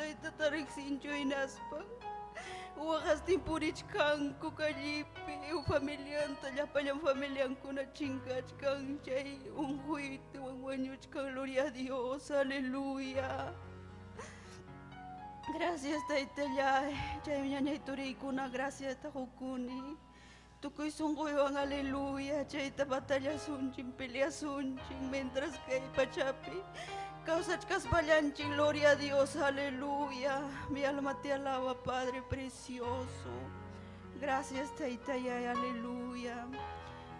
taytata riqsinchu hinaspa waqastin purichkanku callepi familianta llapallan familiankuna chinkachkan chay unquytawan wañuchkan. Gloria a Dios, aleluya. Gracias taytallay, chay ñañay turiykuna gracias qukuni. Tukuy sunquywan aleluya, chayta batallasunchik, peleasunchik mientras kay pachapi kawsachkaspallanchik. Gloria a Dios, aleluya. Mi alma te alaba, Padre precioso. Gracias taytallay, aleluya.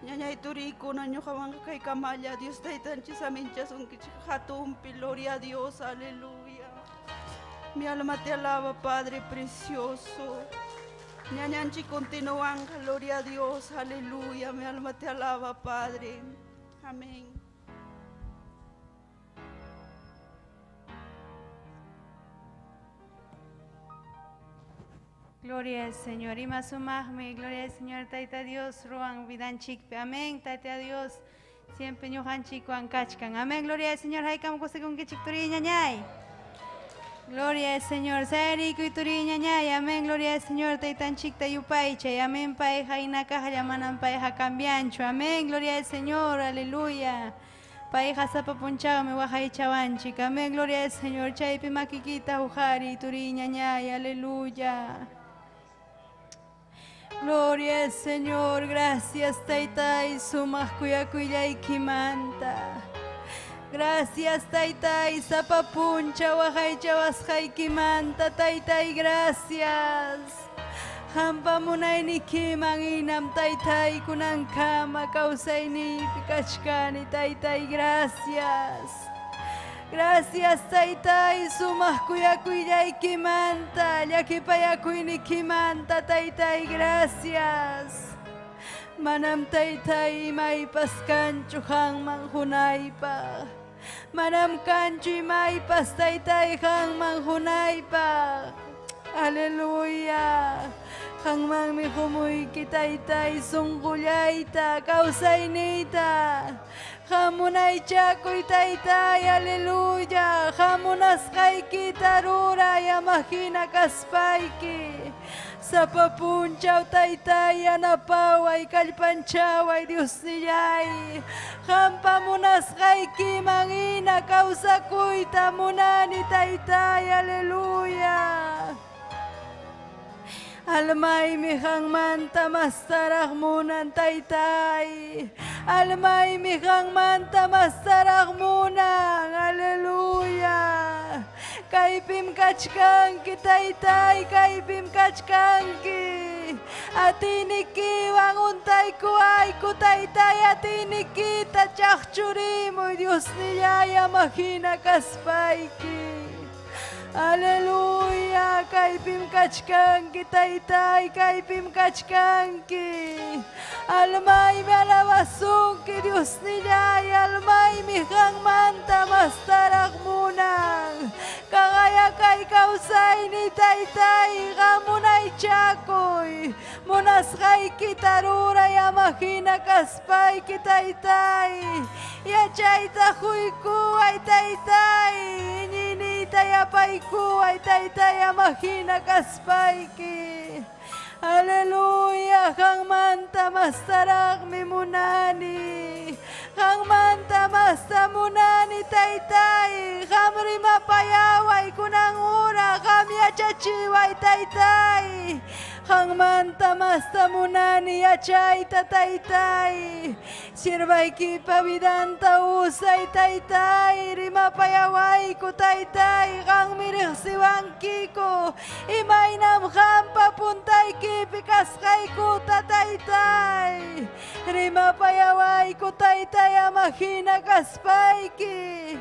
Ñañay turiykuna ñuqawanqa kaykamalla Dios taytanchik saminchasunkichik hatunpi. Gloria a Dios, aleluya. Mi alma te alaba, Padre precioso. Ñañanchik continúan, gloria a Dios, aleluya. Mi alma te alaba, Padre. Amén. Gloria al Señor. Ima sumaqmi, gloria al Señor, Tayta Dios, ruwan vidanchikpi. Amén, Tayta Dios. Siempre ñuqanchikwan kachkan. Amén, gloria al Señor. Haykam kusikunkichik turi ñañay. Gloria al Señor. Sayarikuy turi ñañay. Amén, gloria al Señor. Taytanchikta yupaychay. Amén, payqa hinakaqlla manam payqa cambianchu. Amén, gloria al Señor. Aleluya. Payqa sapa punchawmi waqaychawanchik. Amén, gloria al Señor. Chaypi makikita huqariy turi ñañay. Aleluya. Gloria al Señor, gracias Taytay, sumaq kuyakuyllaykimanta. Gracias Taytay, sapa punchaw waqaychawasqaykimanta, Taytay, gracias. Qampa munaynikiman hinam Taytay kunankama kawsayniypi kachkani, Taytay, gracias. Gracias Taytay, sumaq kuyakuyllaykimanta, llakipayakuynikimanta, Taytay, gracias. Manam Taytay imaypas kanchu qamman qunaypaq. Manam kanchu imaypas Taytay qamman qunaypaq. Aleluya. Qammanmi qumuyki Taytay sunqullayta, kawsayniyta. Qam munaychakuy Taytay, aleluya. Qam munasqaykita ruray ama hina kaspayki. Sapa punchaw Taytay yanapaway, kallpanchaway Diosnillay. Qampa munasqaykiman hina kawsakuyta munani Taytay, aleluya. Almaymi qanmanta mastaraq munan Taytay. Almaymi qanmanta mastaraq munan, aleluya. Kaypim kachkanki Taytay, kaypim kachkanki. Atiynikiwan untaykuwayku Taytay, atiynikita chaqchurimuy Diosnillay ama hina kaspayki. Aleluya, kaypim kachkanki Taytay, kaypim kachkanki. Almaymi alabasunki Diosnillay, almaymi qanmanta mastaraq munan. Kaqaya kay kawsayni Taytay, qam munaychakuy. Munasqaykita ruray ama hina kaspayki Taytay. Yachayta quykuway Taytay, iñiyniyta yapaykuway Taytay ama hina kaspayki. Aleluya, qanmanta mastaraqmi munani. Qanmanta masta munani Taytay. Qam rimapayaway kunan ura, qam yachachiway Taytay. Qanmanta masta munani yachayta Taytay. Siervaykipa vidanta usay Taytay, rimapayawayku Taytay, qanmi riqsiwankiku. Imaynam qampa puntaykipi kasqaykuta Taytay. Rimapayawayku Taytay ama hina kaspayki.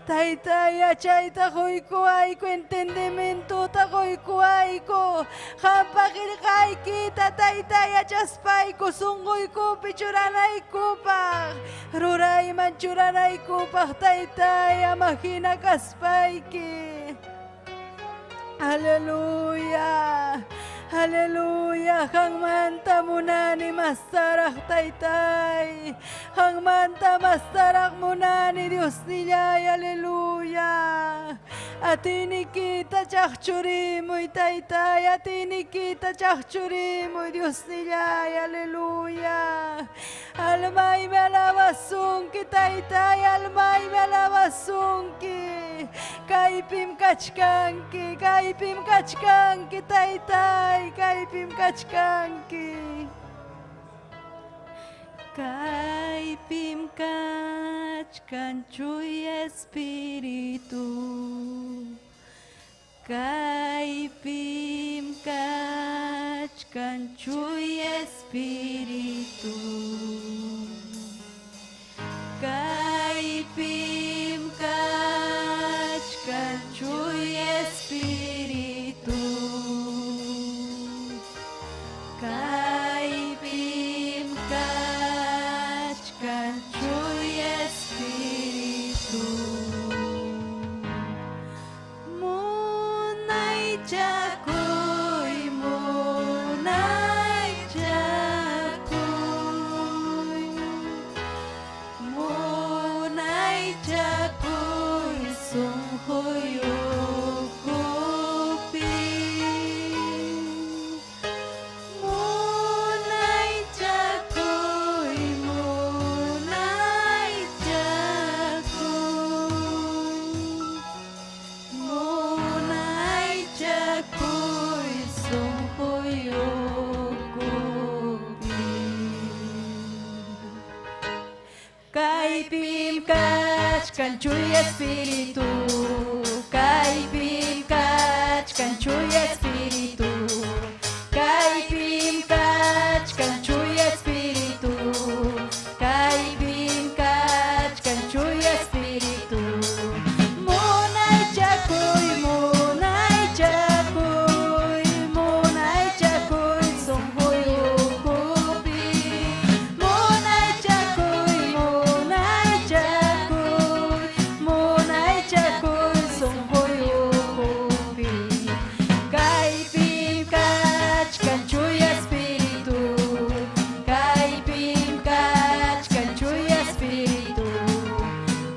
Taytay yachayta quykuwayku, entendimientuta quykuwayku. Qampa qillqaykita Taytay yachaspayku sunquykupi churanaykupaq. Rurayman churanaykupaq Taytay ama hina kaspayki. Aleluya. Aleluya, qanmanta munani mastaraq Taytay. Qanmanta mastaraq munani Diosnillay, aleluya. Atiyniykita chaqchurimuy, Taytay, atiyniykita chaqchurimuy, Diosnillay, aleluya. Almaymi alabasunki, Taytay, almaymi alabasunki. Kaypim kachkanki, kaypim kachkanki, Taytay, kaypim kachkanki. Kaypim kachkan Chuya Espíritu. Kaypim kachkan Chuya Espíritu. Kaypim kachkan Chuya Espíritu. Kaypim kachkan Chuya Espíritu. Munaychakuy, munaychakuy, munaychakuy sunquyukupi. Munaychakuy, munaychakuy, munaychakuy sunquyukupi. Kaypim kachkan Chuya Espíritu, kaypim kachkan Chuya Espíritu, kaypim kachkan Chuya Espíritu, kaypim kachkan Chuya Espíritu. Munaychakuy, munaychakuy, munaychakuy sunquyukupi. Munaychakuy, munaychakuy, munaychakuy sunquyukupi. Kaypim kachkan Chuya Espíritu, kaypim kachkan Chuya Espíritu,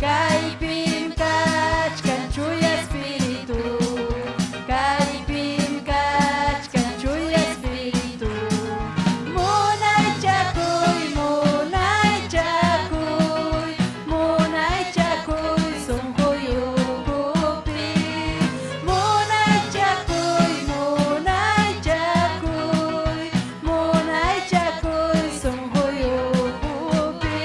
kaypim kachkan Chuya Espíritu, kaypim kachkan Chuya Espíritu. Munaychakuy, munaychakuy, munaychakuy sunquyukupi. Munaychakuy, munaychakuy, munaychakuy sunquyukupi.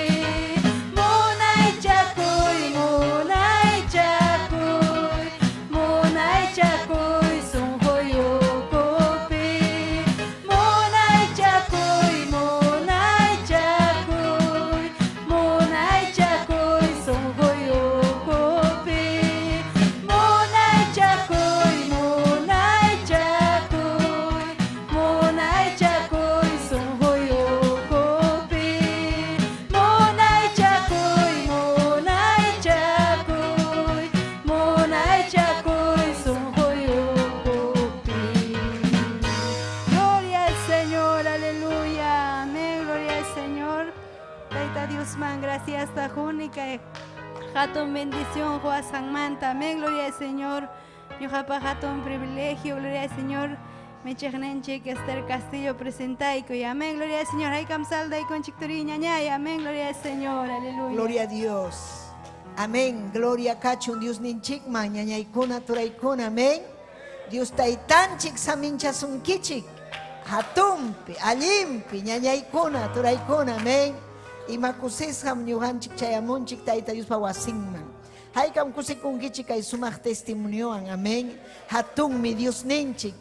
Munaychakuy, munaychakuy, munaychakuy sunquyukupi. Munaychakuy, munaychakuy, munaychakuy sunquyukupi. Munaychakuy, munaychakuy, munaychakuy sunquyukupi. Munaychakuy, munaychakuy, munaychakuy sunquyukupi. Gloria al Señor, aleluya. Amén, gloria al Señor. Tayta Diosman, gracias única. Hatun bendición, Manta. Amén, gloria al Señor. Ñuqapaq hatun privilegio, gloria al Señor. Michiqninchik Esther Castillo presentaykuy. Amén, gloria al Señor. Haykam saldaykunchik turi ñañay. Amén, gloria al Señor. Aleluya. Gloria a Dios. Amén. Gloria kachun Diosninchikman ñañaykuna turaykuna. Amén. Dios taytanchik saminchasunkichik. Hatunpi, allinpi, ñañaykuna, turaykuna. Amén. Ima kusisqam ñuqanchik chayamunchik Tayta Diospa wasinman. Haykam kusikunkichik kay sumaq testimoniowan. Amén. Hatunmi Diosninchik.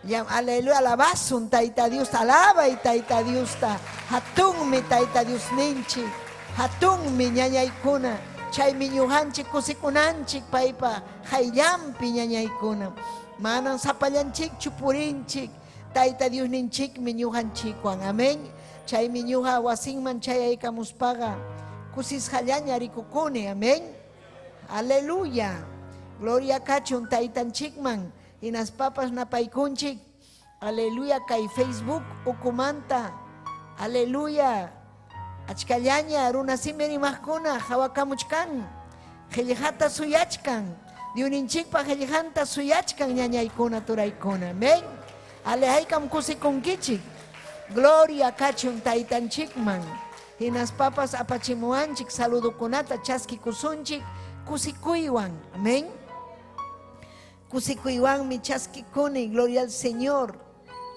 Ya, aleluya, alabasun Tayta Dios, alabay Tayta Diosta. Hatunmi Tayta Diosninchik. Hatunmi ñañaykuna. Chaymi ñuqanchik kusikunanchik paypa hayllampi ñañaykuna. Manan sapallanchikchu purinchik. Tayta Diosninchikmi ñuqanchikwan. Amén. Chaymi ñuqa wasinman chayaykamuspaqa kusisqallaña rikukuni. Amén. Aleluya. Gloria kachun taytanchikman. Hinaspapas napaykunchik. Aleluya kay Facebook ukumanta. Aleluya. Achkallaña runa simi rimaqkuna hawakamuchkan. Qillqata suyachkan. Dyuninchikpa qillqanta suyachkan ñañaykuna turaykuna. Amén. Alehaykam kusikunkichik. Gloria kachun taytanchikman. Hinaspapas apachimuwanchik saludukunata chaskikusunchik kusikuywan. Amén. Kusikuywanmi chaskikuni. Gloria al Señor.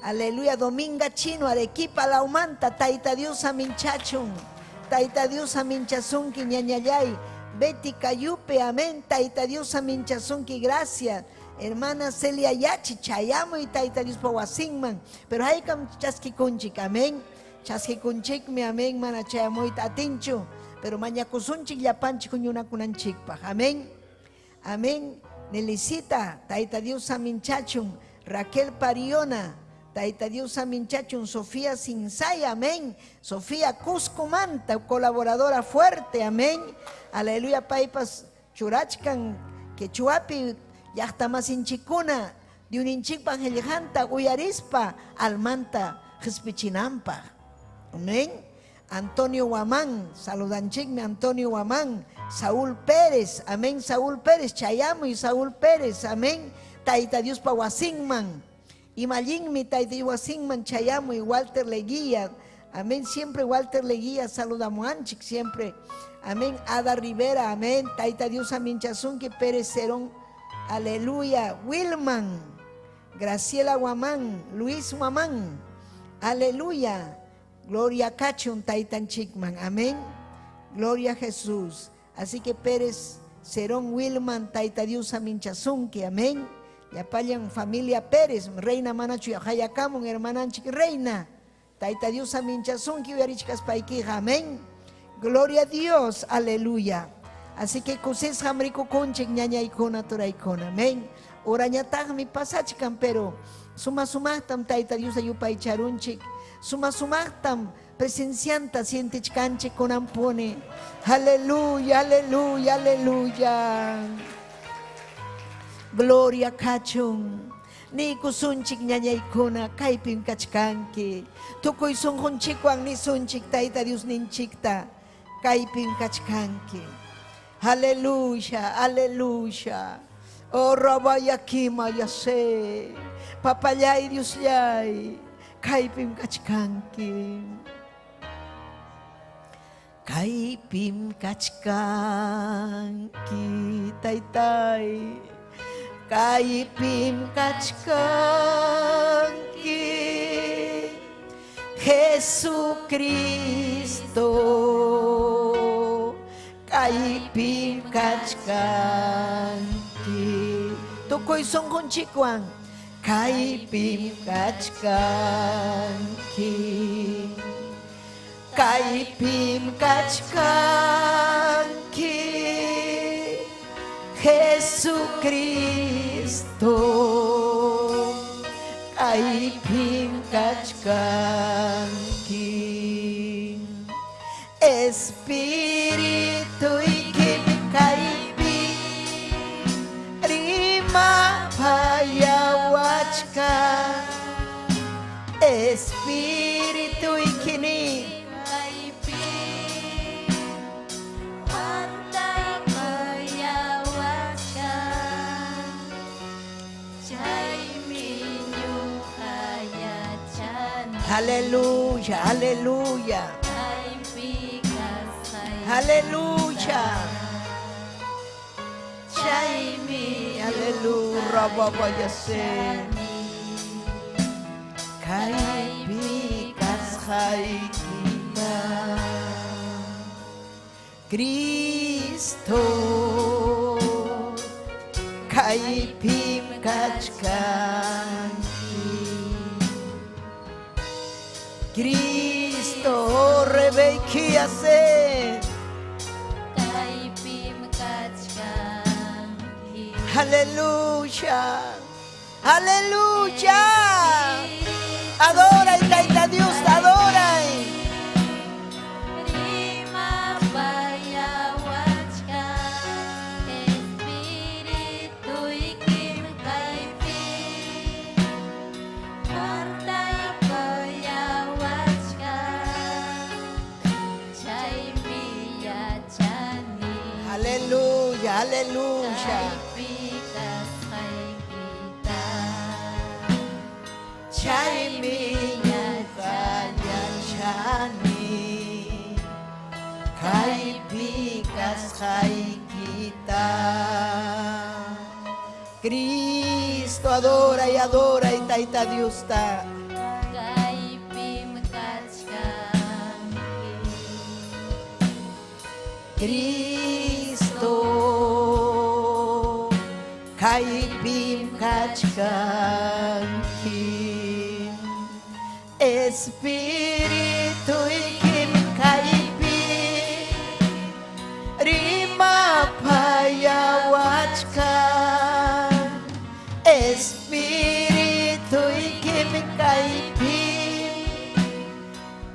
Aleluya. Dominga Chino, Arequipa, Laumanta, Tayta Dios aminchachun. Tayta Dios aminchasunki, ñañallay. Betty Cayupe, amén. Tayta Dios aminchasunki, gracias. Hermana Celia Yachi, chayamuy Tayta Dios pawasinman. Pero haykam chaskikunchik, amén. Chaskikunchikmi, amén, mana chayamuyta atinchu. Pero mañakusunchik llapanchik huñunakunanchikpaq, amén. Amén. Nelicita, Tayta Dios aminchachun. Raquel Pariona, Tayta Dios aminchachun. Sofía Sinsay, amén. Sofía Cuscumanta, colaboradora fuerte, amén. Aleluya, paypas churachkan, quechuapi, llaqtamasinchikuna, dyuninchikpa qillqanta uyarispa, almanta qispichinanpaq. Amén. Antonio Guamán, saludanchikmi Antonio Guamán, Saúl Pérez, amén, Saúl Pérez, chayamuy Saúl Pérez, amén. Tayta Diospa wasinman, imallinmi Tayta Dios wasinman chayamuy Walter Leguía, amén, siempre Walter Leguía, saludamuanchik siempre, amén, Ada Rivera, amén, Tayta Dios aminchasunki, Pérez Cerón, aleluya, Wilman, Graciela Guamán, Luis Guamán, aleluya, gloria kachun taytanchikman, amén, gloria a Jesús. Así que Pérez Cerón Wilman, Tayta Dios aminchasunki, amén. Yapallan familia Pérez, reina manachu hayakamun, hermananchik reina. Tayta Dios aminchasunki, uyarichkaspaykiqa, amén. Gloria a Dios, aleluya. Así que kusisqam rikukunchik ñañaykuna turaykuna, amén. Urañataqmi pasachkan, pero suma sumaqtam Tayta Dios yupaycharunchik. Suma sumaqtam presencianta sientichkanchik kunampuni. Aleluya, aleluya, aleluya. Gloria kachun. Niykusunchik ñañaykuna kaypim kachkanki. Tukuy sunqunchikwan nisunchik Tayta Dios ninchikta kaypim kachkanki. Aleluya, aleluya. Oh, rabayakima yase. Papallay Diosllay, kaypim kachkanki. Kaypim kachkanki, taytay. Kaypim kachkanki, Jesucristo. Kaypim kachkanki. Tukuy sunqunchikwan. Kaypim kachkanki. Kaypim kachkanki, Jesucristo. Kaypim kachkanki. Espirituykim kaypi rimapayawachkan. Espirituykini Kaypi pantaypayawachkan. Chaymi ñuqa yachani. Aleluya, aleluya. Kaypi kasqaykita. Aleluya. Chaymi Aleluya, ñuqa rababayase. yachani. Kaypi kasqaykita. Cristo, kaypim kachkanki. Cristo, rebeikiase. Kaypim kachkanki. Aleluya, aleluya. Adora y Tayta Dios, adora. Rimapayawachkan. Espirituykim kaypi pantaypayawachkan. Chaymi yachani. Aleluya, aleluya. Kaypi kasqaykita. Cristo adora y adora y Tayta Diosta. Kaypim kachkanki. Cristo kaypim kachkanki. Espirituykim kaypi rimapayawachkan. Espirituykim kaypi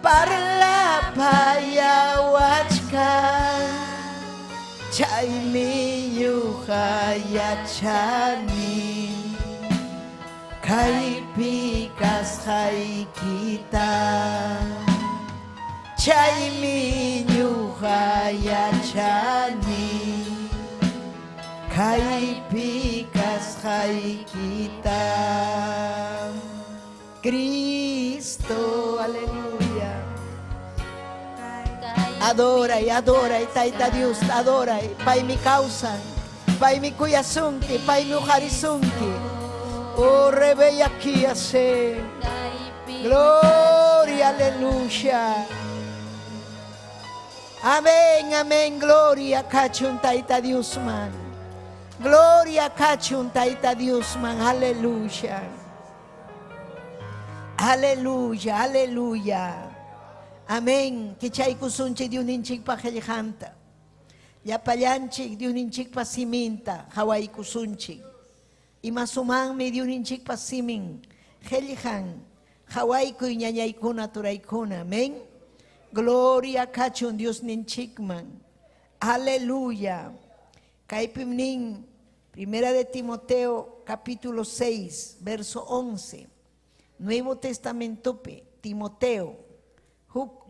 parlapayawachkan. Chaymi ñuqa yachani kaypi kasqaykita. Chaymi ñuqa yachani kaypi kasqaykita. Cristo, aleluya. Adora y adora y Tayta Dios, adora y paymi kawsan, paymi kuyasunki, paymi uqarisunki. Oh, rebella aquí hace. Gloria, aleluya. Amén, amén, gloria, kachun Tayta Diosman. Gloria, kachun Tayta Diosman, aleluya. Aleluya, aleluya. Amén. Kichaykusunchik Diosninchikpa qillqanta. Llapallanchik Diosninchikpa siminta qawaykusunchik. Ima sumaqmi Diosninchikpa simin qillqan qawaykuy ñañaykuna turaykuna. Amén. Gloria kachun Diosninchikman. Aleluya. Kaypim nin, Primera de Timoteo capítulo 6, verso 11. Nuevo Testamento Timoteo. Huk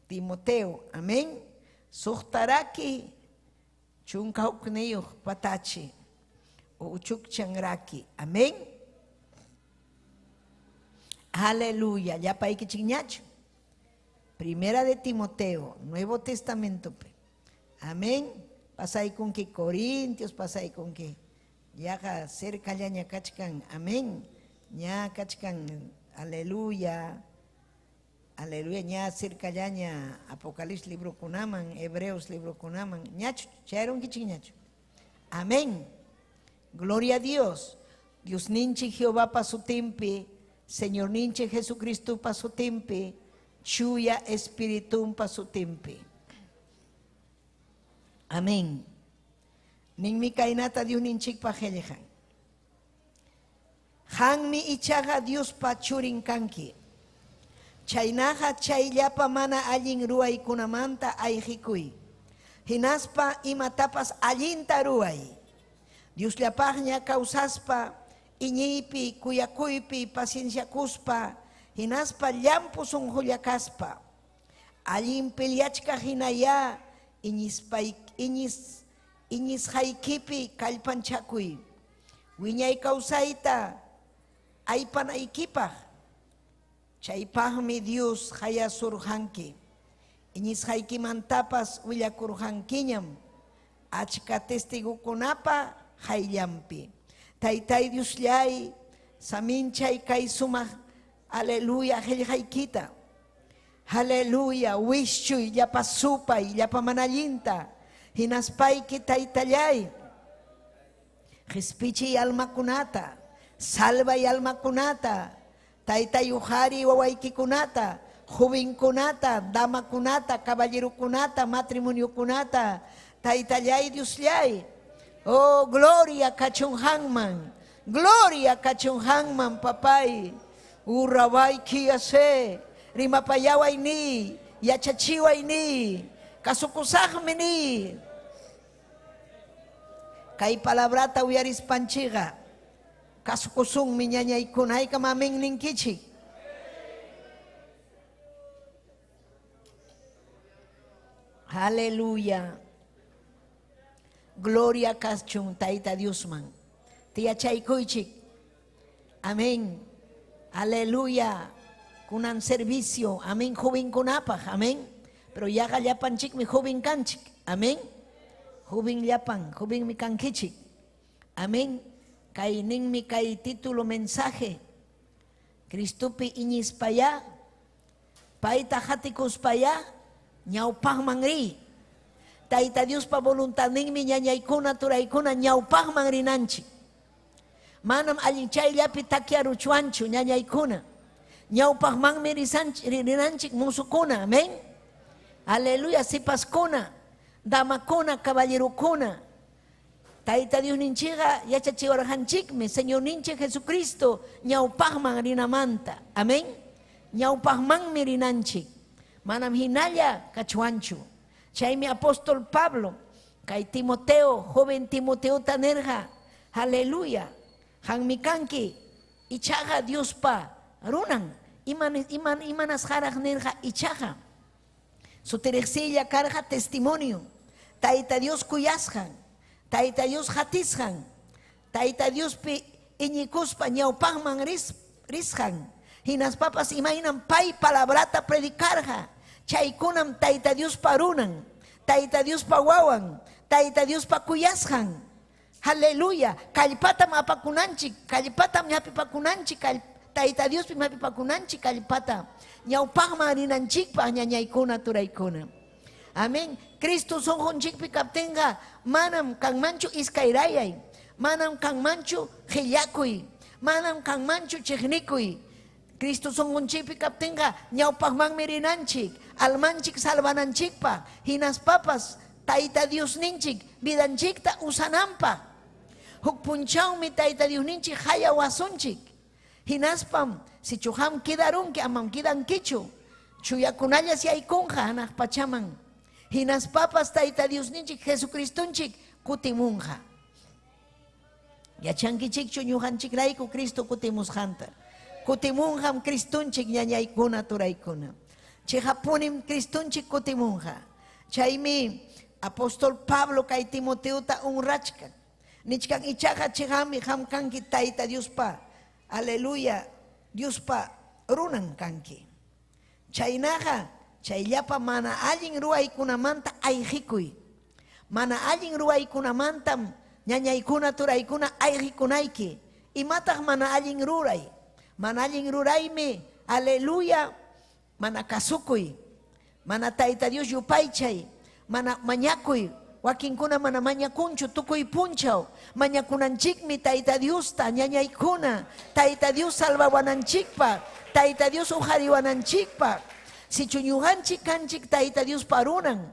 Timoteo. Amén. Suqtaraki chunka hukniyuq patachi. Uchukchanraki. Amén. Aleluya. Llapaykichikñachu. Primera de Timoteo, Nuevo Testamento. Amén. Pasaykunki Corintios, pasaykunki. Yaqa cercallaña kachkan. Amén. Ña kachkan. Aleluya. Aleluya. Ña cercallaña Apocalipsis librokunaman, Hebreos librokunaman. Ñachu, chayarunkichik ñachu. Amén. Gloria a Dios. Diosninchik Jehovapa sutinpi, Señorninchik Jesucristopa sutinpi, Chuya Espiritunpa sutinpi. Amén. Ninmi kaynata Diosninchikpa qillqan. Qanmi ichaqa Diospa churin kanki. Chaynaqa chayllapa mana allin ruwaykunamanta ayqikuy. Hinaspa imatapas allinta ruway. Diosllapaqña kawsaspa, iñiypi, kuyakuypi, pacienciakuspa, hinaspa llampu sunqulla kaspa. Allin peleachkaq hinayá iñisqaykipi kallpanchakuy. Wiñay kawsayta aypanaykipaq. Chaypaqmi Dios hayasurqanki. Iñisqaykimantapas willakurqankiñam achka testigukunapa qayllanpi. Taytay Diosllay, saminchay kay sumaq, aleluya, qillqaykita. Aleluya, wischuy llapa supay, llapa mana allinta. Hinaspayki taytallay, qispichiy almakunata, salvay almakunata, taytay uqariy wawaykikunata, jovenkunata, damakunata, caballerokunata, matrimoniokunata, taytallay Diosllay. Oh, gloria kachun qamman, gloria kachun qamman, papay. Urrawayki ase, rimapayaway ni, yachachiway ni, kasukusaqmi ni. Kay palabrata uyarispanchikqa, kasukusunmi ñañaykuna, haykam amén ninkichik. Aleluya. Gloria kachun Tayta Diosman. Tiyachaykuychik. Amén. Aleluya. Kunan servicio. Amén. Jovenkunapaq. Amén. Pero yaqa llapanchikmi joven kanchik. Amén. Jovenllapan, jovenmi kankichik. Amén. Kayninmi kay título mensaje. Cristopi iñispayá, payta qatikuspayá, ñawpaqman riy. Tayta Diospa voluntadninmi ñañaykuna turaykuna ñawpaqman rinanchik. Manam allin chayllapi takyaruchwanchu ñañaykuna. Ñawpaqmanmi rinanchik musukuna, amén. Aleluya, sipaskuna, damakuna, caballerokuna. Tayta Diosninchikqa yachachiwarqanchikmi, Señorninchik Jesucristo ñawpaqman rinamanta. Amén. Ñawpaqmanmi rinanchik. Manam hinalla kachwanchu. Chaymi apóstol Pablo, kay Timoteo, joven Timoteo nirqa, aleluya. Qammi kanki, ichaqa Diospa runan, iman iman imanasqaraq nirqa ichaqa. Sutiriqsilla karqa testimonio. Tayta Dios kuyasqan, Tayta Dios qatisqan, Tayta Diospi iñikuspa ñawpaqman risqan. Hinaspapas imaynam pay palabrata predicarqa. Chaykunam Tayta Diospa runan, Tayta Diospa wawan, Tayta Diospa kuyasqan. Aleluya. Kallpatam apakunanchik, kallpatam hapipakunanchik, Tayta Diospi hapipakunanchik kallpata. Ñawpaqman rinanchikpaq ñañaykuna turaykuna. Amén. Cristo sunqunchikpi kaptinqa manam kanmanchu iskayrayay, manam kanmanchu qillakuy, manam kanmanchu chiqnikuy. Cristo sunqunchikpi kaptinqa ñawpaqmanmi rinanchik, almanchik salvananchikpaq, hinaspapas Tayta Diosninchik vidanchikta usananpaq. Huk punchawmi Tayta Diosninchik hayawasunchik. Hinaspam sichu qam quedarunki amam quedankichu. Chuyakunalla yaykunqa hanaq pachaman. Hinaspapas Tayta Diosninchik Jesucristonchik kutimunqa. Yachankichikchu ñuqanchikrayku Cristo kutimusqanta. Kutimunqam Cristonchik ñañaykuna turaykuna. Chiqapunim Cristonchik kutimunqa. Chaymi apóstol Pablo kay Timoteota honrachkan. Nichkan ichaqa chiqami qam kanki Tayta Diospa. Aleluya. Diospa runan kanki. Chaynaqa chayllapa mana allin ruwaykunamanta ayqikuy. Mana allin ruwaykunamantam ñañaykuna turaykuna ayqikunayki. Imataq mana allin ruray? Mana allin ruraymi, aleluya, mana kasukuy, mana Tayta Dios yupaychay, mana mañakuy, wakinkuna mana mañakunchu tukuy punchaw, mañakunanchikmi Tayta Diosta, ñañaykuna, Tayta Dios salvawananchikpaq, Tayta Dios uqariwananchikpaq. Sichu ñuqanchik kanchik Tayta Diospa runan.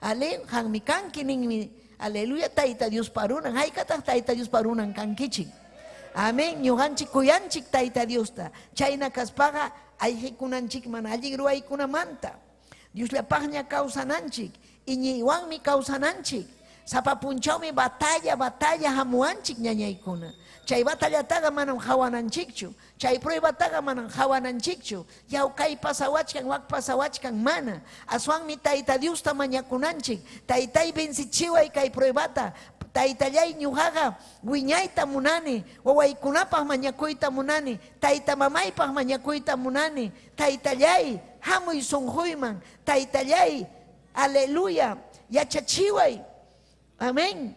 Ale, qammi kanki ninmi, aleluya, Tayta Diospa runan. Haykataq Tayta Diospa runan kankichik? Amén, ñuqanchik kuyanchik Tayta Diosta. Chayna kaspaqa ayqikunanchik mana allin ruwaykunamanta. Diosllapaqña kawsananchik, iñiywanmi kawsananchik. Sapa punchawmi batalla, batalla hamuwanchik ñañaykuna. Chay batallataqa manam hawananchikchu. Chay pruebataqa manam hawananchikchu. Yaw kay pasawachkan, wak pasawachkan mana. Aswanmi Tayta Diosta mañakunanchik. Taytay vencichiway kay pruebata. Taytallay ñuqaqa wiñayta munani, wawaykunapaq mañakuyta munani, tayta mamaypaq mañakuyta munani. Taytallay, hamuy sunquyman. Taytallay, aleluya, yachachiway. Amén.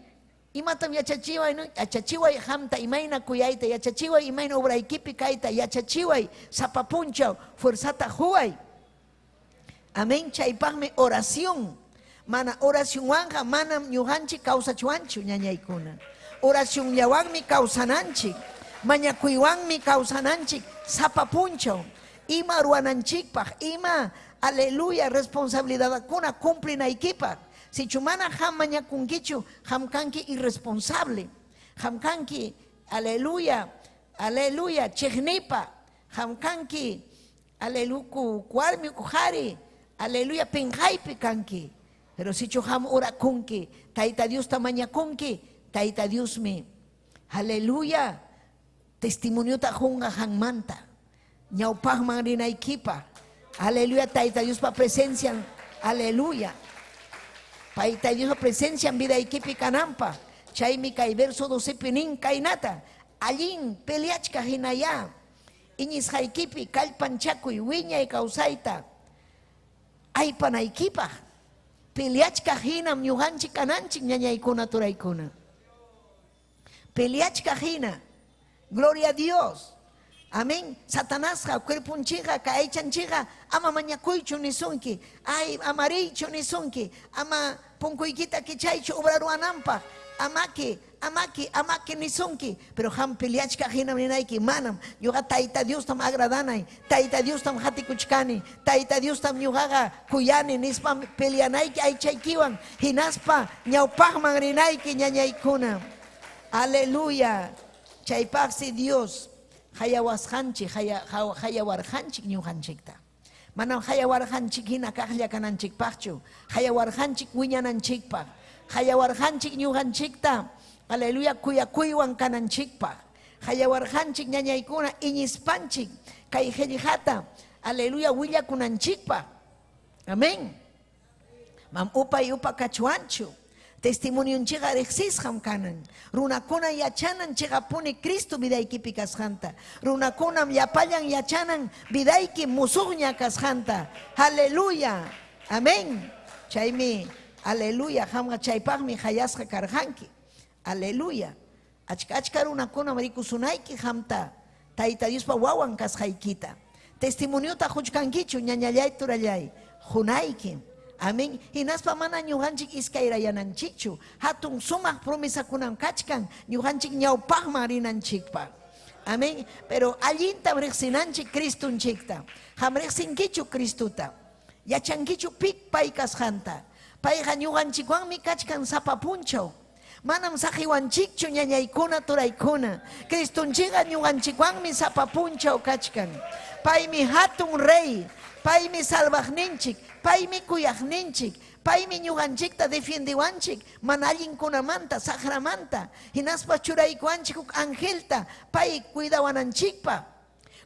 Imatam yachachiway, no? Yachachiway qamta imayna kuyayta, yachachiway imayna obraykipi kayta, yachachiway sapa punchaw fuerzata huway. Amén. Chaypaqmi oración. Mana oracionwanqa manam ñuqanchik kawsachwanchu ñañaykuna. Oracionllawanmi kawsananchik, mañakuywanmi kawsananchik sapa punchaw. Ima ruwananchikpaq, ima, aleluya, responsabilidadkuna cumplinaykipaq. Sichu mana qam mañakunkichu, qam kanki irresponsable. Qam kanki, aleluya, aleluya, chiqnipa. Qam kanki, aleluya, warmi qhari, aleluya, pinqaypi kanki. Pero sichu qam orakunki, Tayta Diosta mañakunki, Tayta Diosmi, aleluya, testimoniota qunqa qammanta. Ñawpaqman rinaykipaq. Aleluya, Tayta Diospa presencia, aleluya. Tayta Diospa presencia vidaykipi kananpaq. Chaymi kay verso 12 pi nin kaynata, allin peleachkaq hinayá. Iñisqaykipi kallpanchakuy wiñay kawsayta aypanaykipaq. Peleachkaq hinam ñuqanchik kananchik, ñañaykuna, turaykuna. Peleachkaq hina. Gloria a Dios. Amén. Satanasqa, cuerpunchikqa, kay aychanchikqa, ama mañakuychu nisunki. Ay, ama riychu nisunki. Ama punkuykita kichaychu obraruananpaq. Amaki, amaki, amaki nisunki. Pero qam peleachkaq hinam ninayki, manam. Ñuqa Tayta Diostam agradanay. Tayta Diostam hatikuchkani. Tayta Diostam ñuqaqa kuyani nispam peleanayki aychaykiwan. Hinaspa ñawpaqman rinayki, ñañaykuna. Aleluya. Chaypaqsi Dios hayawasqanchik, hayawarqanchik ñuqanchikta. Manam hayawarqanchik hina kaqlla kananchikpaqchu. Hayawarqanchik wiñananchikpaq. Hayawarqanchik ñuqanchikta, aleluya, kuyakuywan kananchikpaq. Hayawarqanchik, ñañaykuna, iñispanchik kay qillqata, aleluya, willakunanchikpaq. Amén. Mam upay upa kachwanchu. Testimonionchikqa riqsisqam kanan. Runakuna yachanan chiqapuni Cristo vidaykipi kasqanta. Runakunam llapallan yachanan vidayki musuqña kasqanta. Aleluya. Amén. Chaymi, aleluya, qamqa chaypaqmi hayasqa karqanki. Aleluya. Achka achka runakunam rikusunayki qamta Tayta Diospa wawan kasqaykita. Testimoniota quchkankichu, ñañallay, turallay? Qunaykim. Amén. Hinaspa mana ñuqanchik iskayrayananchikchu. Hatun sumaq promesakunam kachkan ñuqanchik ñawpaqman rinanchikpaq. Amén. Pero allintam riqsinanchik Cristonchikta. Qam riqsinkichu Cristota? Yachankichu pik pay kasqanta? Payqa ñuqanchikwanmi kachkan sapa punchaw. Manam saqiwanchikchu, ñañaykuna, turaykuna. Cristonchikqa ñuqanchikwanmi sapa punchaw kachkan. Paymi hatun rey. Paymi salvaqninchik. Paymi kuyaqninchik. Paymi ñuqanchikta defiendewanchik mana allinkunamanta, saqramanta. Hinaspa churaykuwanchik huk angelta pay cuidawananchikpaq.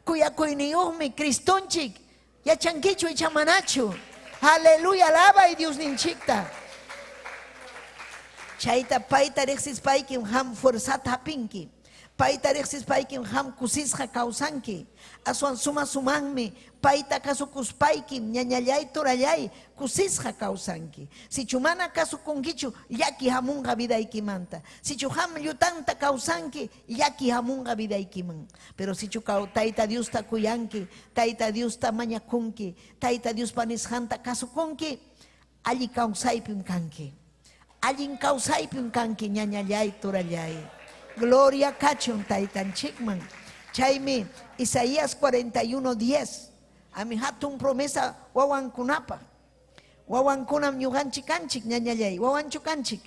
Kuyakuyniyuqmi Cristonchik. Yachankichu icha manachu? Aleluya, alabay Diosninchikta. Chayta payta riqsispaykim qam fuerzata hapinki. Payta riqsispaykim qam kusisqa kawsanki. Aswan suma sumaqmi payta kasukuspaykim, ñañallay, turallay, kusisqa kawsanki. Sichu mana kasukunkichu, llaki hamunqa vidaykimanta. Sichu qam llutanta kawsanki, llaki hamunqa vidaykiman. Pero sichu Tayta Diosta kuyanki, Tayta Diosta mañakunki, Tayta Diospa nisqanta kasukunki, alli kawsaypim kanki. Allin kawsaypim kanki, ñañallay, turallay. Gloria kachun Taytanchikman. Chaymi Isaías 41:10. Ami hatun promesa wawankunapaq. Wawankunam ñuqanchik kanchik, ñañallay. Wawanchu kanchik?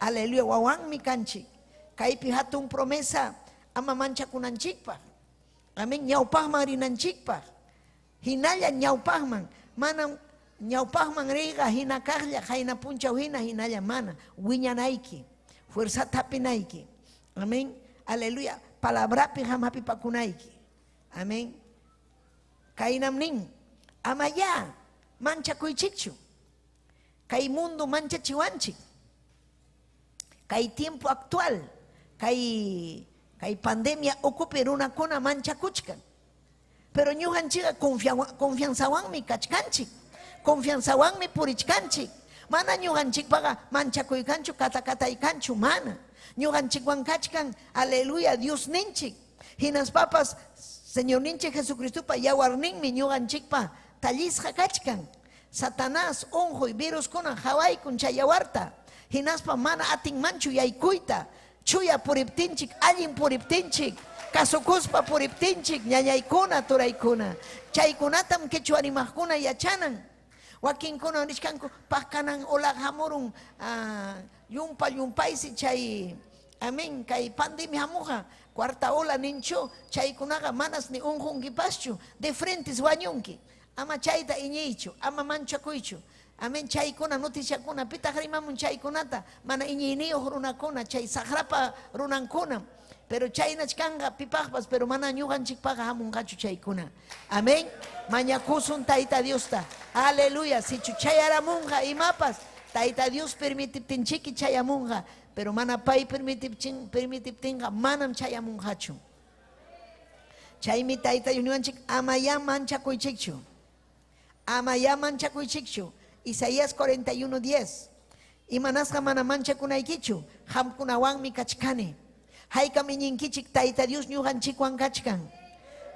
Aleluya, wawanmi kanchik. Kaypi hatun promesa ama manchakunanchikpaq. Amén, ñawpaqman rinanchikpaq. Hinalla ñawpaqman, manam ñawpaqman riyqa hina kaqlla, qayna punchaw hina hinalla mana, wiñanayki, fuerzata hapinayki. Amén. Aleluya. Palabrapi qam hapipakunayki. Amén. Kaynam nin, ama ya manchakuychikchu. Kay mundo manchachiwanchik. Kay tiempo actual, kay pandemia ukupi runakuna manchakuchkan. Pero ñuqanchikqa confianzawanmi kachkanchik. Confianzawanmi purichkanchik. Mana ñuqanchikpaqa manchakuykanchu, katakataykanchu, mana. Ñuqanchikwan kachkan, aleluya, Dios ninchik. Hinaspapas Señorninchik Jesucristopa yawarninmi ñuqanchikpa tallisqa kachkan. Satanás, unquy, viruskuna hawaykun chay yawarta. Hinaspa mana atinmanchu yaykuyta. Chuya puriptinchik, allin puriptinchik, kasukuspa puriptinchik, ñañaykuna, turaykuna. Chaykunatam quechua rimaqkuna yachanan. Wakinkuna nichkanku paqkanan ola hamurun yumpa yumpaysi chay, amén, kay pandemia hamuqa, cuarta ola ninchu, chaykunaqa manas ni unqunkipaschu, de frentes wañunki. Ama chayta iñiychu, ama manchakuychu. Amén, chaykuna noticiakuna, pitaq rimamun chaykunata, mana iñiyniyuq runakuna, chay saqrapa runankuna. Pero chaynach kanqa pipaqpas, pero mana ñuqanchikpaqa hamunqachu chaykuna. Amén. Mañakusun Tayta Diosta. Aleluya. Sichu chayaramunqa imapas, Tayta Dios permitiptinchiki chayamunqa, pero mana pay permitiptinqa manam chayamunqachu. Chaymi Tayta Dios niwanchik, ama ya manchakuychikchu. Ama ya manchakuychikchu. Isaías 41:10. Imanasqa mana manchakunaykichu, qamkunawanmi kachkani. Haykam iñinkichik Tayta Dios ñuqanchikwan kachkan.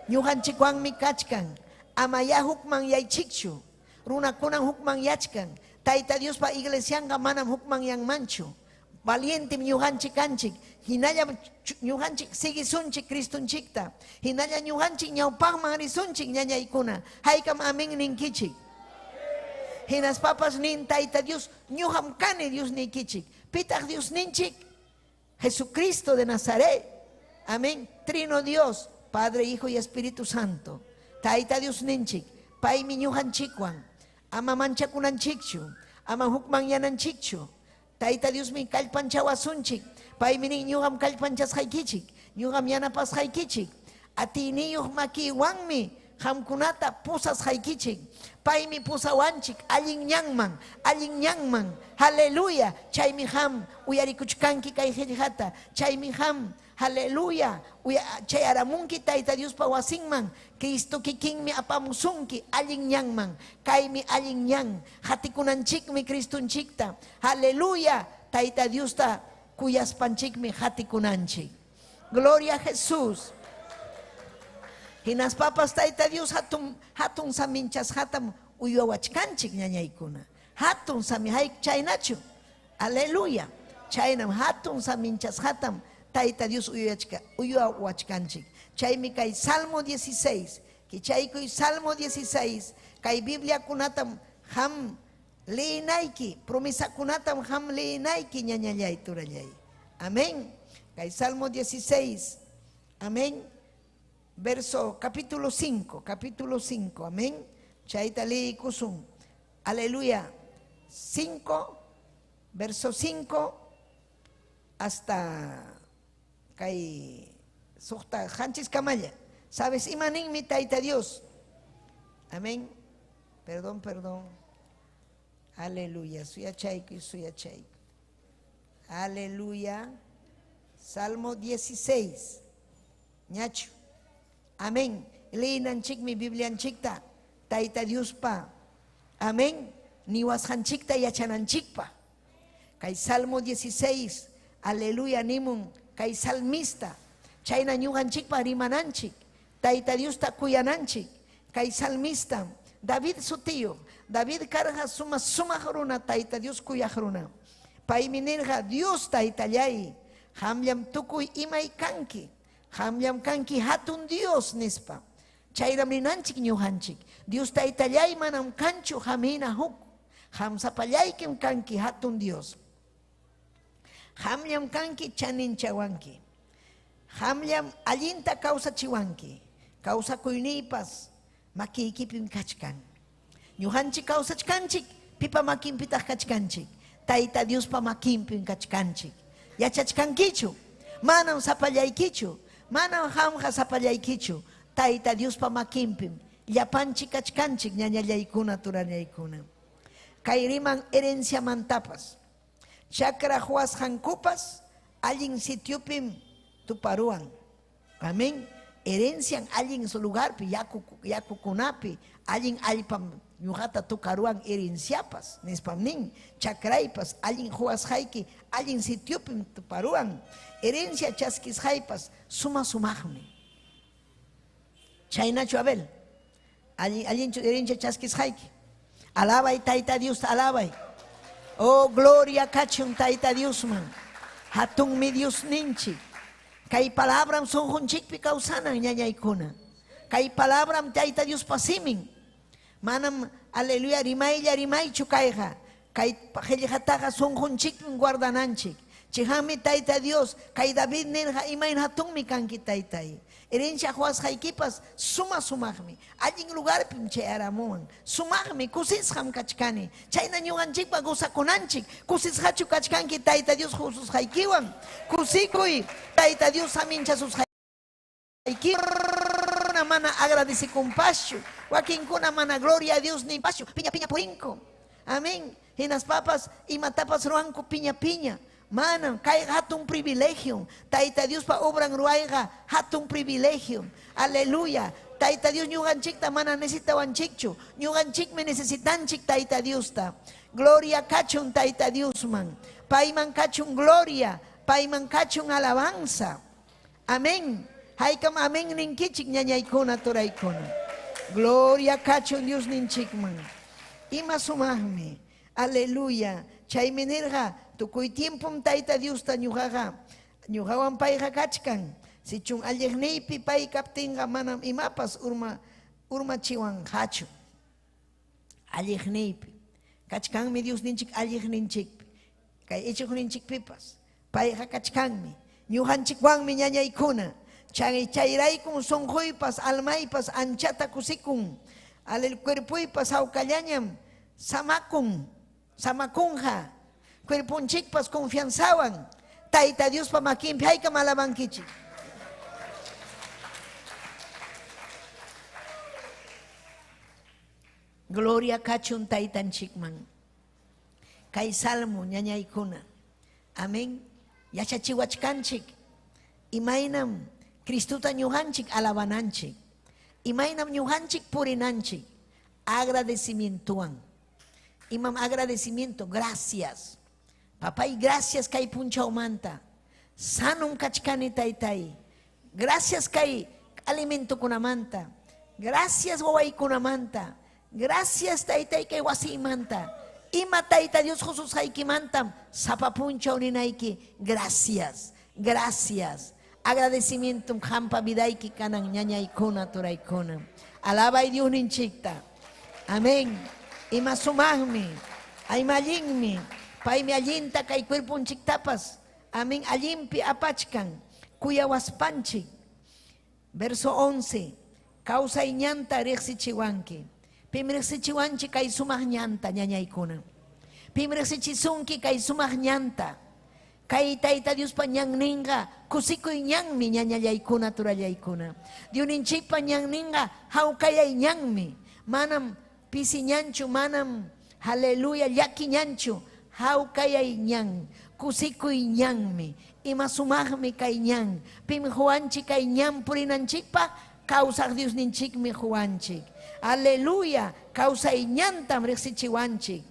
Ñuqanchikwanmi kachkan. Amayá hukmanyaychikchu. Runakunam hukmanyachkan. Tayta Diospa iglesianqa manam hukmanyanmanchu. Valientem ñuqanchik kanchik. Hinallam ñuqanchik siguisunchik Cristonchikta. Hinalla ñuqanchik ñawpaqman risunchik ñañaykuna. Haykam amén ninkichik. Hinaspapas nin Tayta Dios, ñuqam kani Diosniykichik. Pitaq Diosninchik? Jesucristo de Nazaret. Amén. Trino Dios, Padre, Hijo y Espíritu Santo. Tayta Diosninchik, paymi ñuqanchikwan. Ama manchakunanchikchu, ama hukmanyananchikchu. Tayta Diosmi kallpanchawasunchik. Paymi nin ñuqam kallpanchasqaykichik, ñuqam yanapasqaykichik. Atiyniyuq makiywanmi qamkunata pusasqaykichik. Paymi pusawanchik allin ñanman, allin ñanman. Aleluya. Chaymi qam uyarikuchkanki kay qillqata. Chaymi qam, aleluya, chayaramunki Tayta Diospa wasinman. Cristo kikinmi apamusunki allin ñanman. Kaymi allin ñan. Qatikunanchikmi Cristonchikta. Aleluya. Tayta Diosta kuyaspanchikmi qatikunanchik. Gloria a Jesús. Hinaspapas Tayta Dios hatun hatun saminchasqatam uywawachkanchik ñañaykuna. Hatun sami hay chaynachu. Aleluya. Chaynam hatun saminchasqatam Tayta Dios uywawachkanchik. Chaymi kay Salmo 16, kichaykuy Salmo 16, kay Bibliakunatam qam leenayki, promesakunatam qam leenayki ñañallay turallay. Amén. Kay Salmo 16. Amén. Verso capítulo 5, capítulo 5, amén. Chayta leeykusun. Aleluya. 5, verso 5 hasta kay suqta qanchis kamalla. ¿Sabes? Ima ninmi Tayta Dios. Amén. Perdón, perdón. Aleluya. Suyachaykuy, suyachaykuy. Aleluya. Salmo 16. Ñachu. Amén. Leenanchikmi Biblianchikta. Tayta Diospa. Amén. Niwasqanchikta yachananchikpa. Kay Salmo 16. Aleluya nimun. Kay salmista. Chayna ñuqanchikpa rimananchik. Tayta Diosta kuyananchik. Kay salmista. David sutiyuq. David karqa suma sumaq runa Tayta Dios kuyaq runa. Paymi nirqa Dios Taytallay, qamllam tukuy imay kanki. Qamllam kanki hatun Dios nispa. Chaynam ninanchik ñuqanchik. Dios Taytallay manam kanchu qam hina huk. Qam sapallaykim kanki hatun Dios. Qamllam kanki chaninchawanki. Qamllam allinta kawsachiwanki. Kawsakuyniypas makiykipim kachkan. Ñuqanchik kawsachkanchik, pipa makinpitaq kachkanchik. Tayta Diospa makinpim kachkanchik. Yachachkankichu? Manam sapallaykichu. Manam qamqa sapallaykichu. Tayta Diospa makinpim llapanchik kachkanchik ñañallaykuna turallaykuna. Kay riman herenciamantapas. Chakra huwasqankupas allin sitiopim tuparuwan. Amén. Herencian allin lugarpi, yaku yakukunapi, allin allpam ñuqata tukaruwan herenciapas, nispam nin, chakraypas allin huwasqayki allin sitiopim tuparuwan. Herencia chaskisqaypas suma sumaqmi. Chaynachu Abel? Allin allinchu herencia chaskisqayki. Alabay Tayta Diosta alabay. Oh, gloria kachun Tayta Diosman. Hatunmi Diosninchik. Kay palabram sunqunchikpi kawsanan ñañaykuna. Kay palabram Tayta Diospa simin. Manam aleluya rimaylla rimaychu kayqa. Kay qillqataqa sunqunchikpim guardananchik. Chihanmi Tayta Dios, kay David nirqa imayna hatunmi kanki Taytay. Herencia huwasqaykipas suma sumaqmi. Allin lugarpim chayaramuwan. Sumaqmi, kusisqam kachkani. Chayna ñuqanchikpa gozakunanchik. Kusisqachu kachkanki Tayta Dios hususqaykiwan. Kusikuy Tayta Dios saminchasusqayki. Mana agradecikumpaschu. Wakinkuna mana gloria a Dios ninpaschu. Piña piña purinku. Amén. Hinaspapas imatapas ruwanku piña piña. Manam, kay hatun privilegio. Tayta Diospa obran ruwayqa hatun privilegio. Aleluya. Tayta Dios ñuqanchikta mana necesitawanchikchu. Ñuqanchikmi necesitanchik Tayta Diosta. Gloria kachun Tayta Diosman. Payman kachun gloria, payman kachun alabanza. Amén. Haykam amén ninkichik ñañaykuna turaykuna. Gloria kachun Dios ninchikman. Ima sumaqmi. Aleluya. Chaymi nirqa tukuy tiempom Tayta Diosta ñuqaqa ñuqawan payqa kachkan. Sichun alliqniypi pay kaptinqa manam imapas urma urmachiwanqachu. Alliqniypi. Kachkanmi Diosninchik alliqninchikpi. Kay ichuqninchikpipas. Payqa kachkanmi. Ñuqanchikwanmi ñañaykuna. Chay chayraykum sunquypas almaypas anchata kusikun. Alel cuerpoypas hawkallañam samakun, samakunqa. Cuerponchikpas confianzawan. Tayta Diospa makinpi haykam alabankichik. Gloria kachun taytanchikman. Kay salmo ñañaykuna. Amén. Yachachiwachkanchik. Imaynam Cristuta ñuqanchik alabananchik. Imaynam ñuqanchik purinanchik. Agradecimientowan. Imam agradecimiento, gracias. Papay, gracias kay punchawmanta. Sanum kachkani taytay. Gracias kay alimentokunamanta. Gracias wawaykunamanta. Gracias taytay kay wasiymanta. Ima tayta Dios qususqaykimantam sapa punchaw ninayki. Gracias, gracias. Agradecimiento qampa vidayki kanan ñañaykuna turaykuna. Alabay Dios ninchikta. Amén. Ima sumaqmi, ima allinmi. Paymi allinta kay cuerponchiktapas. Amén. Allinpi apachkan. Kuyawaspanchik. Verso 11. Kawsay ñanta riqsichiwanki. Pim riqsichiwanchik kay sumaq ñanta ñañaykuna. Pim riqsichisunki kay sumaq ñanta. Kay Tayta Diospa ñanninqa kusikuy ñanmi ñañallaykuna turallaykuna. Diosninchikpa ñanninqa hawkayay ñanmi. Manam pisi ñanchu, manam aleluya llaki ñanchu. Hawkayay ñan, kusikuy ñanmi. Ima sumaqmi kay ñan. Pim quwanchik kay ñan purinanchikpaq kawsaq Diosninchikmi quwanchik. Aleluya, kawsay ñantam riqsichiwanchik.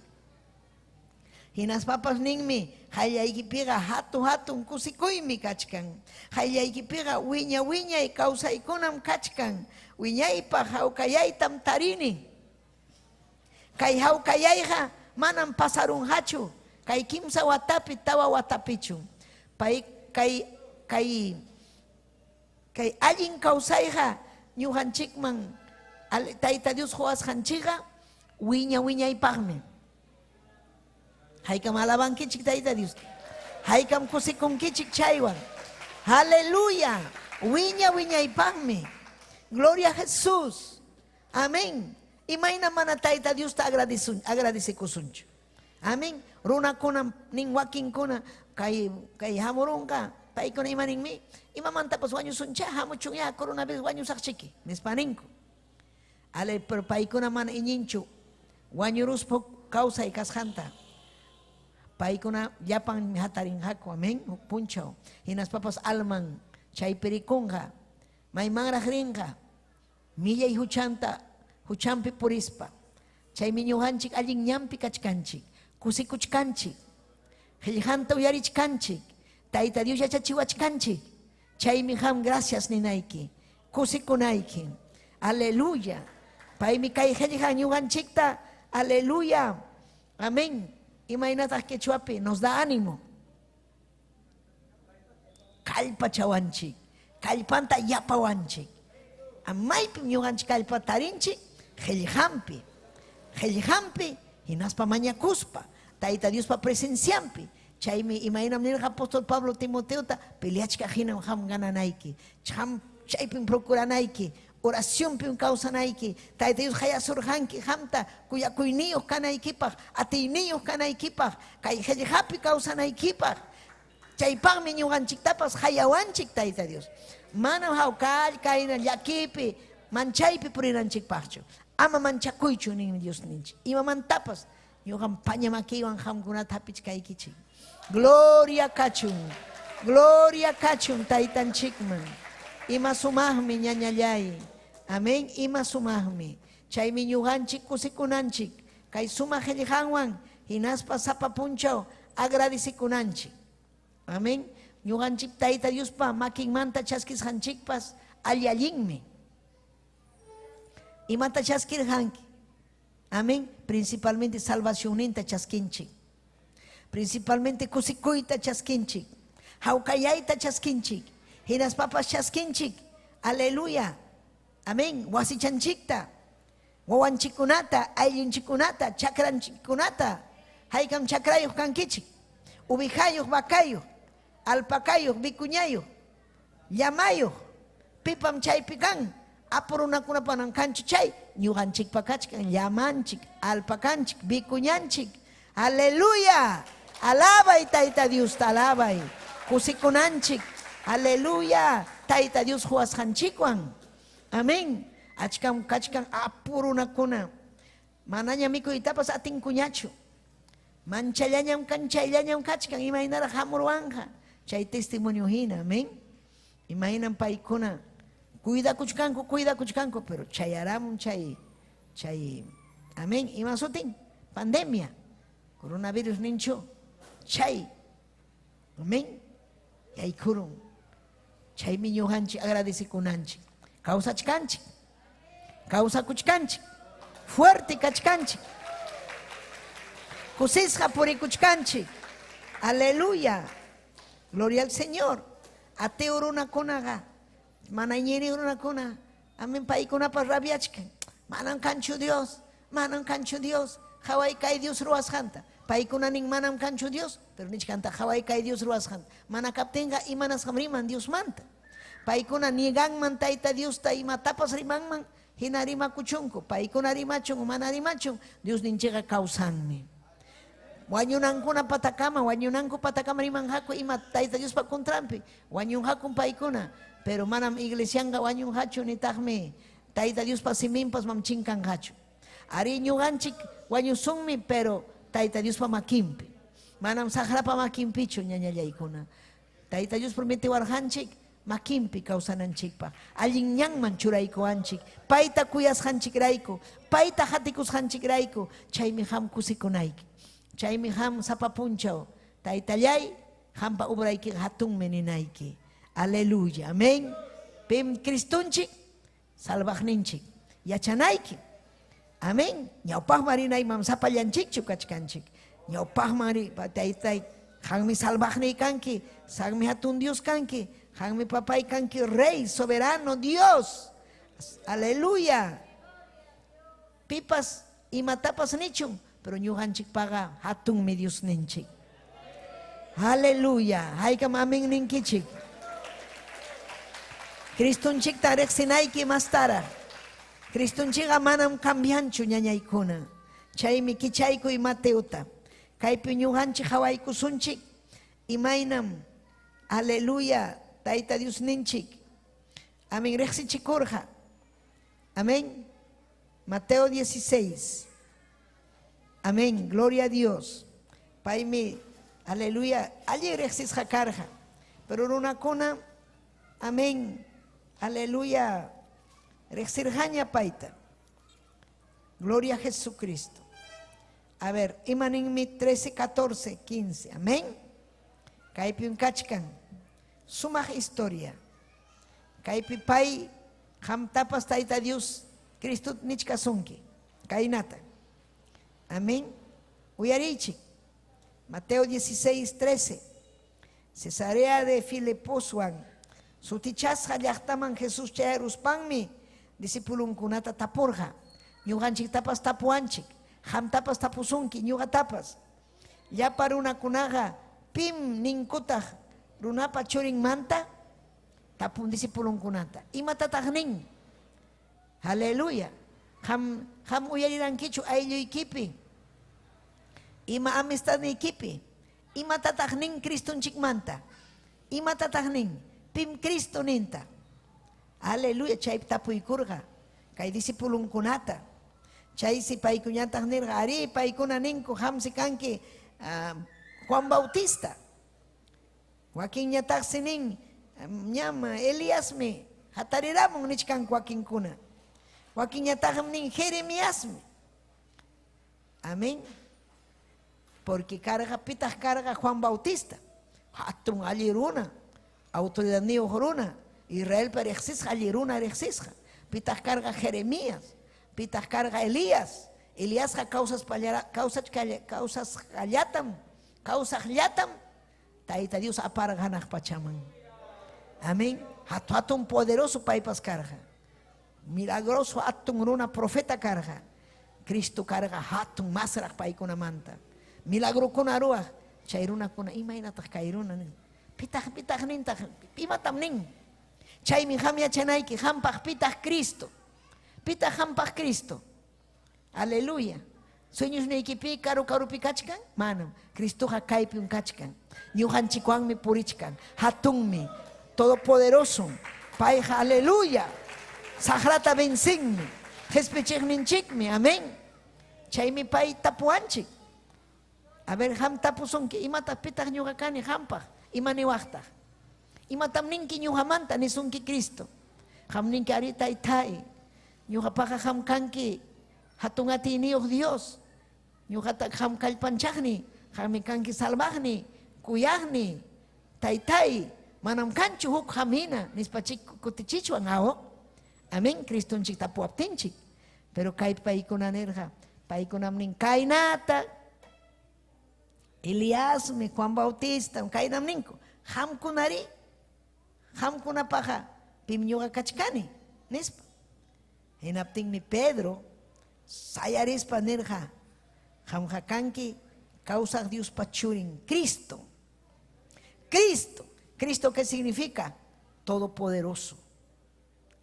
Hinaspapas ninmi, qayllaykipiqa hatun hatun kusikuymi kachkan. Qayllaykipiqa wiña wiñay kawsaykunam kachkan. Wiñaypaq hawkayaytam tarini. Kay hawkayayqa manam pasarunqachu. Kay kimsa watapi, tawa watapichu. Pay kay kay kay allin kawsayqa ñuqanchikman Tayta Dios quwasqanchikqa wiña wiñaypaqmi. Haykam alabankichik Tayta Dios. Haykam kusikunkichik chaywan. Aleluya. Wiña wiñaypaqmi. Gloria a Jesús. Amén. Imayna mana Tayta Diosta agradecekusunchu. Amén. Runakunam nin wakinkuna kay kay hamurunqa paykuna ima ninmi imamantapas wañusuncha hamuchunya coronavirus wañusaqchiki nispa ninku. Ale, pero paykuna mana iñinchu wañuruspa kawsay kasqanta. Paykuna llapan hatarinqaku, amén, huk punchaw. Hinaspapas alman chaypi rikunqa, maymanraq rinqa, millay huchanta, huchampi purispa. Chaymi ñuqanchik allin ñanpi kachkanchik, kusikuchkanchik, qillqanta uyarichkanchik, Tayta Dios yachachiwachkanchik. Chaymi qam gracias ninayki, kusikunayki. Aleluya. Paymi kay qillqa ñuqanchikta, aleluya. Amén. Imaynataq quechuapi nos da ánimo. Kallpachawanchik, kallpanta yapawanchik. Maypim ñuqanchik kallpa tarinchik? Qillqanpi. Qillqanpi hinaspa mañakuspa, Tayta Diospa presencianpi. Chaymi imaynam nirqa apóstol Pablo Timoteota, peleachkaq hinam qam gananayki. Cham chaypim procuranayki, oracionpim kawsanayki. Tayta Dios qayasurqanki qamta kuyakuyniyuq kanaykipaq, atiyniyuq kanaykipaq, kay qillqapi kawsanaykipaq. Chaypaqmi ñuqanchiktapas qayawanchik Tayta Dios. Manam hawkalla kayna llakipi, manchaypi purinanchikpaqchu. Ama manchakuychu ninmi Dios ninchik. Imamantapas ñuqam paña makiywan qamkunata hapichkaykichik. Gloria kachun. Gloria kachun taytanchikman. Ima sumaqmi ñañallay. Amén. Ima sumaqmi. Chaymi ñuqanchik kusikunanchik. Kay sumaq qillqanwan hinaspa sapa punchaw agradecekunanchik. Amén. Ñuqanchik Tayta Diospa makinmanta chaskisqanchikpas alli-allinmi. Imata chaskirqanki? Amén. Principalmente salvacionninta chaskinchik. Principalmente kusikuyta chaskinchik. Hawkayayta chaskinchik. Hinaspapas chaskinchik. Aleluya. Amén. Wasichanchikta. Wawanchikkunata, ayllunchikkunata, chakranchikkunata. Haykam chakrayuq kankichik. Ubijayuq, vacayuq, alpacayuq, vicuñayuq, llamayuq. Pipam chaypi kan. Apu runakunapanam kanchu chay. Ñuqanchikpa kachkan llamanchik, alpacanchik, vicuñanchik. Aleluya. Alabay Tayta Diosta, alabay. Kusikunanchik. Aleluya. Tayta Dios quwasqanchikwan. Amén. Achkam kachkan apu runakuna. Manaña mikuytapas atinkuñachu. Manchallañam kan, chayllañam kachkan, imaynaraq hamurwanqa. Chay testimonio hina, amén. Imaynam paykuna cuidakuchkanku, cuidakuchkanku, pero chayaramun chay, chay, amén, ima sutin, pandemia, coronavirus ninchu, chay, amén, yaykurun. Chaymi ñuqanchik agradecekunanchik. Kawsachkanchik. Kawsakuchkanchik. Fuerte kachkanchik. Kusisqa purikuchkanchik. Aleluya. Gloria al Señor. Ateo runakunaqa, mana iñiyniq runakuna, amén, paykunapas rabiachkan. Manam kanchu Dios, manam kanchu Dios. Qhaway kay Dios ruwasqanta. Paykuna nin manam kanchu Dios, pero nichkanta qhaway kay Dios ruwasqanta. Mana kaptinqa imanasqam riman Diosmanta. Paykuna nieganman Tayta Diosta imatapas rimanman, hina rimakuchunku. Paykuna rimachun o mana rimachun, Diosninchikqa kawsanmi. Wañunankuna patakama, wañunanku patakama rimanqaku ima Tayta Diospa contranpi. Wañunqakum paykuna, pero manam iglesianqa wañunqachu nitaqmi Tayta Diospa siminpas mam chinkanqachu. Arí ñuqanchik wañusunmi, pero Tayta Diospa makinpi. Manam saqrapa makinpichu, ñañallaykuna. Tayta Dios prometiwarqanchik makinpi kawsananchikpaq. Allin ñanman churaykuwanchik. Payta kuyasqanchikrayku, payta qatikusqanchikrayku, chaymi qam kusikunayki. Chaymi qam sapa punchaw, Taytallay, qampa obraykiqa hatunmi ninayki. Aleluya. Amén. Pim Cristonchik, salvaqninchik. Yachanayki. Amén. Ñawpaqman rinayman sapallanchikchu kachkanchik. Ñawpaqman ri, taytay, qammi salvaqniy kanki, qammi hatun Dios kanki, qammi papay kanki, rey, soberano Dios. Aleluya. Pipas imatapas nichun, pero ñuqanchikpaqa hatunmi Diosninchik. Aleluya. Haykam amén ninkichik. Cristonchikta riqsinayki mastaraq. Cristonchikqa manam cambianchu ñañaykuna. Chaymi kichaykuy Mateota. Kaypi ñuqanchik qhawaykusunchik imaynam, aleluya, Tayta Diosninchik. Amén, riqsichikurqa. Amén. Mateo 16. Amén, gloria a Dios. Paymi, aleluya, allin riqsisqa karqa. Pero runakuna, amén, aleluya, riqsirqaña payta. Gloria a Jesucristo. A ver, imaninmi 13, 14, 15. Amén. Kaypim kachkan. Sumaq historia. Kaypi pay qamtapas Tayta Dios Cristo nichkasunki. Kaynata. Amén. Uyariychik. Mateo 16, 13. Cesarea de Filiposwan sutichasqa llaqtaman Jesús chayaruspanmi discipulunkunata tapurqa. Ñuqanchiktapas tapuwanchik. Qamtapas tapusunki, ñuqatapas. Llapa runakunaqa pim ninkutaq runapa churinmanta? Tapun discipulunkunata. Imatataq nin? Aleluya. Qam, qam uyarirankichu aylluykipi? Ima amistadniykipi? Imatataq nin Cristonchikmanta? Imatataq nin? Pim Cristo ninta? Aleluya, chaypi tapuykurqa kay discipulunkunata. Chaysi paykuñataq nirqa, arí, paykuna ninku qamsi kanki Juan Bautista. Wakinñataqsi nin, ñam Eliasmi hatariramun nichkanku wakinkuna. Wakinñataqmi nin Jeremiasmi. Amén. Porque karqa pitaq karqa Juan Bautista. Hatun alli runa, autoridadniyuq runa, Israelpa riqsisqa alli runa riqsisqa. Pitaq karqa Jeremías, pitaq karqa Elías. Eliasqa kawsasqallatam, kawsaqllatam Tayta Dios aparqa hanaq pachaman. Amén. Hatu hatun poderoso paypas karqa. Milagroso hatun runa profeta karqa. Cristo karqa hatun masraq paykunamanta. Milagrokuna ruwaq chay runakuna imaynataq kay runa nin. Pitaq pitaq nintaq imatam nin. Chaymi qam yachanayki qampaq pitaq Cristo. Pitaq qampaq Cristo. Aleluya. Sueñosniykipi karu karupi kachkan? Manam. Cristoqa kaypim kachkan. Ñuqanchikwanmi purichkan. Hatunmi. Todopoderoso. Payqa aleluya. Saqrata vencinmi. Qespichiqninchikmi. Amén. Chaymi pay tapuwanchik. A ver, qam tapusunki, imataq pitaq ñuqa kani qampaq? Ima niwaqtaq? Imatam ninki ñuqamanta nisunki Cristo? Qam ninki arí taytay. Ñuqapaqa qam kanki hatun atiyniyuq Dios. Ñuqata qam kallpanchaqni, qammi kanki salvaqni, kuyaqni, taytay, manam kanchu huk qam hina nispa kutichichwan aw. Amén, Cristonchik tapuwaptinchik. Pero kay paykuna nirqa, paykunam nin kaynata Eliasmi, Juan Bautista, kaynam ninku. Qamkunari, qamkunapaqa pim ñuqa kachkani, nispa. Hinaptinmi Pedro sayarispa nirqa, qamqa kanki kawsaq Diospa churin, Cristo. Cristo. Cristo, ¿qué significa? Todopoderoso.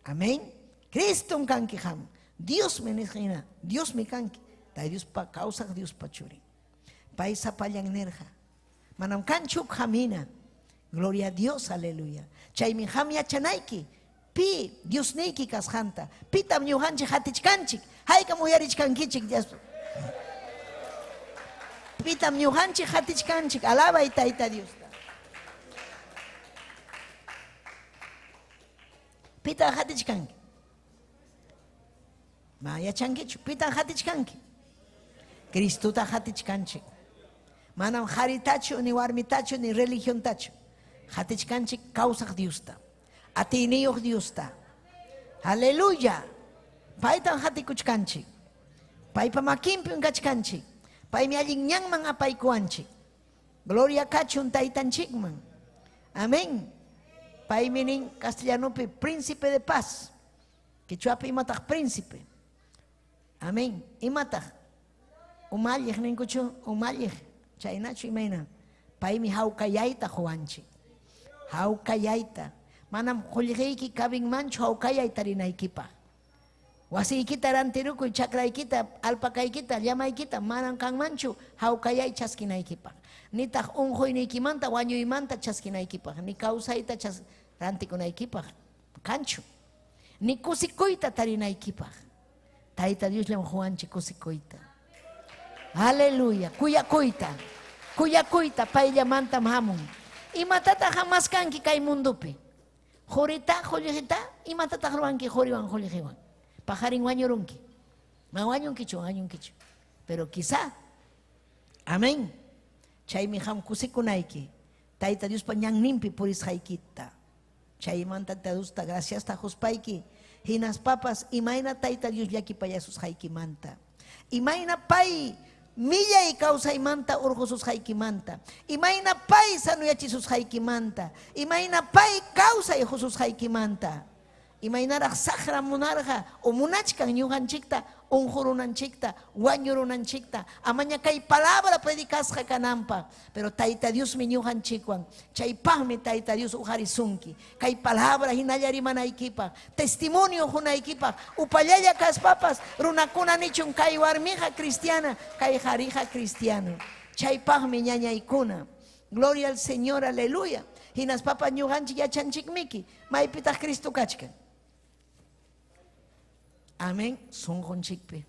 Amén. Cristom kanki qam. Diosmi nisqa hina, Diosmi kanki. Tay Diospa kawsaq Diospa churin. Pay sapallan nirqa, manam kanchu huk qam hina. Gloria a Dios, aleluya. Chaymi qam yachanayki pi Diosniyki kasqanta. Pitam ñuqanchik qatichkanchik. Haykam uyarichkankichik Dios. Pitam ñuqanchik qatichkanchik. Alabay Tayta Diosta. Pitan qatichkanki? Ma yachankichu. Pitan qatichkanki? Cristota qatichkanchik. Manam qaritachu, ni warmitachu, ni religiontachu. Qatichkanchik kawsaq Diosta. Atiyniyuq Diosta. Aleluya. Paytan qatikuchkanchik. Paypa makinpim kachkanchik. Paymi allin ñanman apaykuwanchik. Gloria kachun taytanchikman. Amén. Paymi nin castellanopi príncipe de paz. Quechuapi imataq príncipe. Amén. Imataq? Umalliq ninkuchu? Umalliq. Chaynachu imayna? Paymi hawkayayta quwanchik. Hawkayayta. Manam qullqiyki kabinmanchu hawkayay tarinaykipaq. Wasiykita rantirukuy, chakraykita, alpacaykita, llamaykita, manam kanmanchu hawkayay chaskinaykipaq. Nitaq unquyniykimanta, wañuymanta chaskinaykipaq, ni kawsayta rantikunaykipaq kanchu. Ni kusikuyta tarinaykipaq. Tayta Diosllam quwanchik kusikuyta. Aleluya, kuyakuyta. Kuyakuyta payllamantam hamun. Imatataq hamaskanki kay mundopi? Qurita, qullqita, imatataq ruwanki quriwan qullqiwan? Paqarin wañurunki. Ma wañunkichu, wañunkichu. Pero quizá, amén. Chaymi qam kusikunayki. Tayta Diospa ñanninpi purisqaykita. Chaymanta Tayta Diosta graciasta quspayki, hinaspapas imayna Tayta Dios llakipayasusqaykimanta. Imayna pay millay kawsaymanta urqususqaykimanta. Imayna pay sanoyachisusqaykimanta. Imayna pay kawsay qususqaykimanta. Imaynaraq saqra munarqa o munachkan ñuqanchikta unqurunanchikta, wañurunanchikta, amaña kay palabra predicasqa kananpaq. Pero Tayta Diosmi ñuqanchikwan. Chaypaqmi Tayta Dios uqarisunki. Kay palabra hinalla rimanaykipaq, testimonio qunaykipaq, upallalla kaspapas runakuna nichun kay warmiqa cristiana, kay qariqa cristiano. Chaypaqmi ñañaykuna. Gloria al Señor, aleluya. Hinaspapas ñuqanchik yachanchikmiki, maypitaq Cristo kachkan. Amén, sunqunchikpi.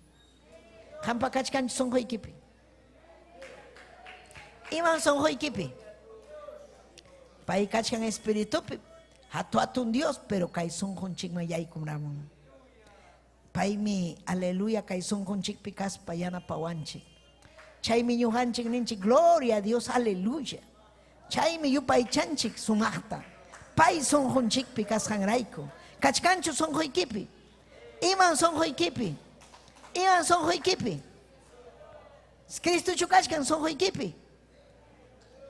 Qampa kachkanchu sunquykipi? Imam sunquykipi? Pay kachkan espiritupi, hatu hatun Dios, pero kay sunqunchikman yaykumramun. Paymi, aleluya, kay sunqunchikpi kaspa yanapawanchik. Chaymi ñuqanchik ninchik, gloria a Dios, aleluya. Chaymi yupaychanchik sumaqta. Pay sunqunchikpi kasqanrayku. Kachkanchu sunquykipi? Iman sunquykipi? Iman sunquykipi? Cristochu kachkan sunquykipi?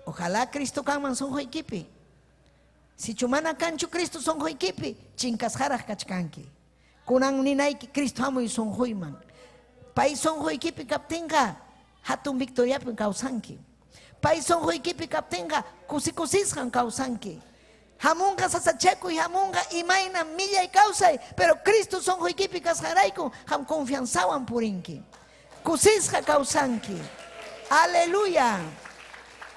Ojalá Cristo kanman sunquykipi. Sichu mana kanchu Cristo sunquykipi, chinkasqaraq kachkanki. Kunan ninayki Cristo hamuy sunquyman. Pay sunquykipi kaptinqa hatun victoriapim kawsanki. Pay sunquykipi kaptinqa kusi-kusisqam kawsanki. Hamunqa sasachakuy, hamunqa imayna millay kawsay, pero Cristo sunquykipi kasqanrayku qam confianzawan purinki. Kusisqa kawsanki. Aleluya.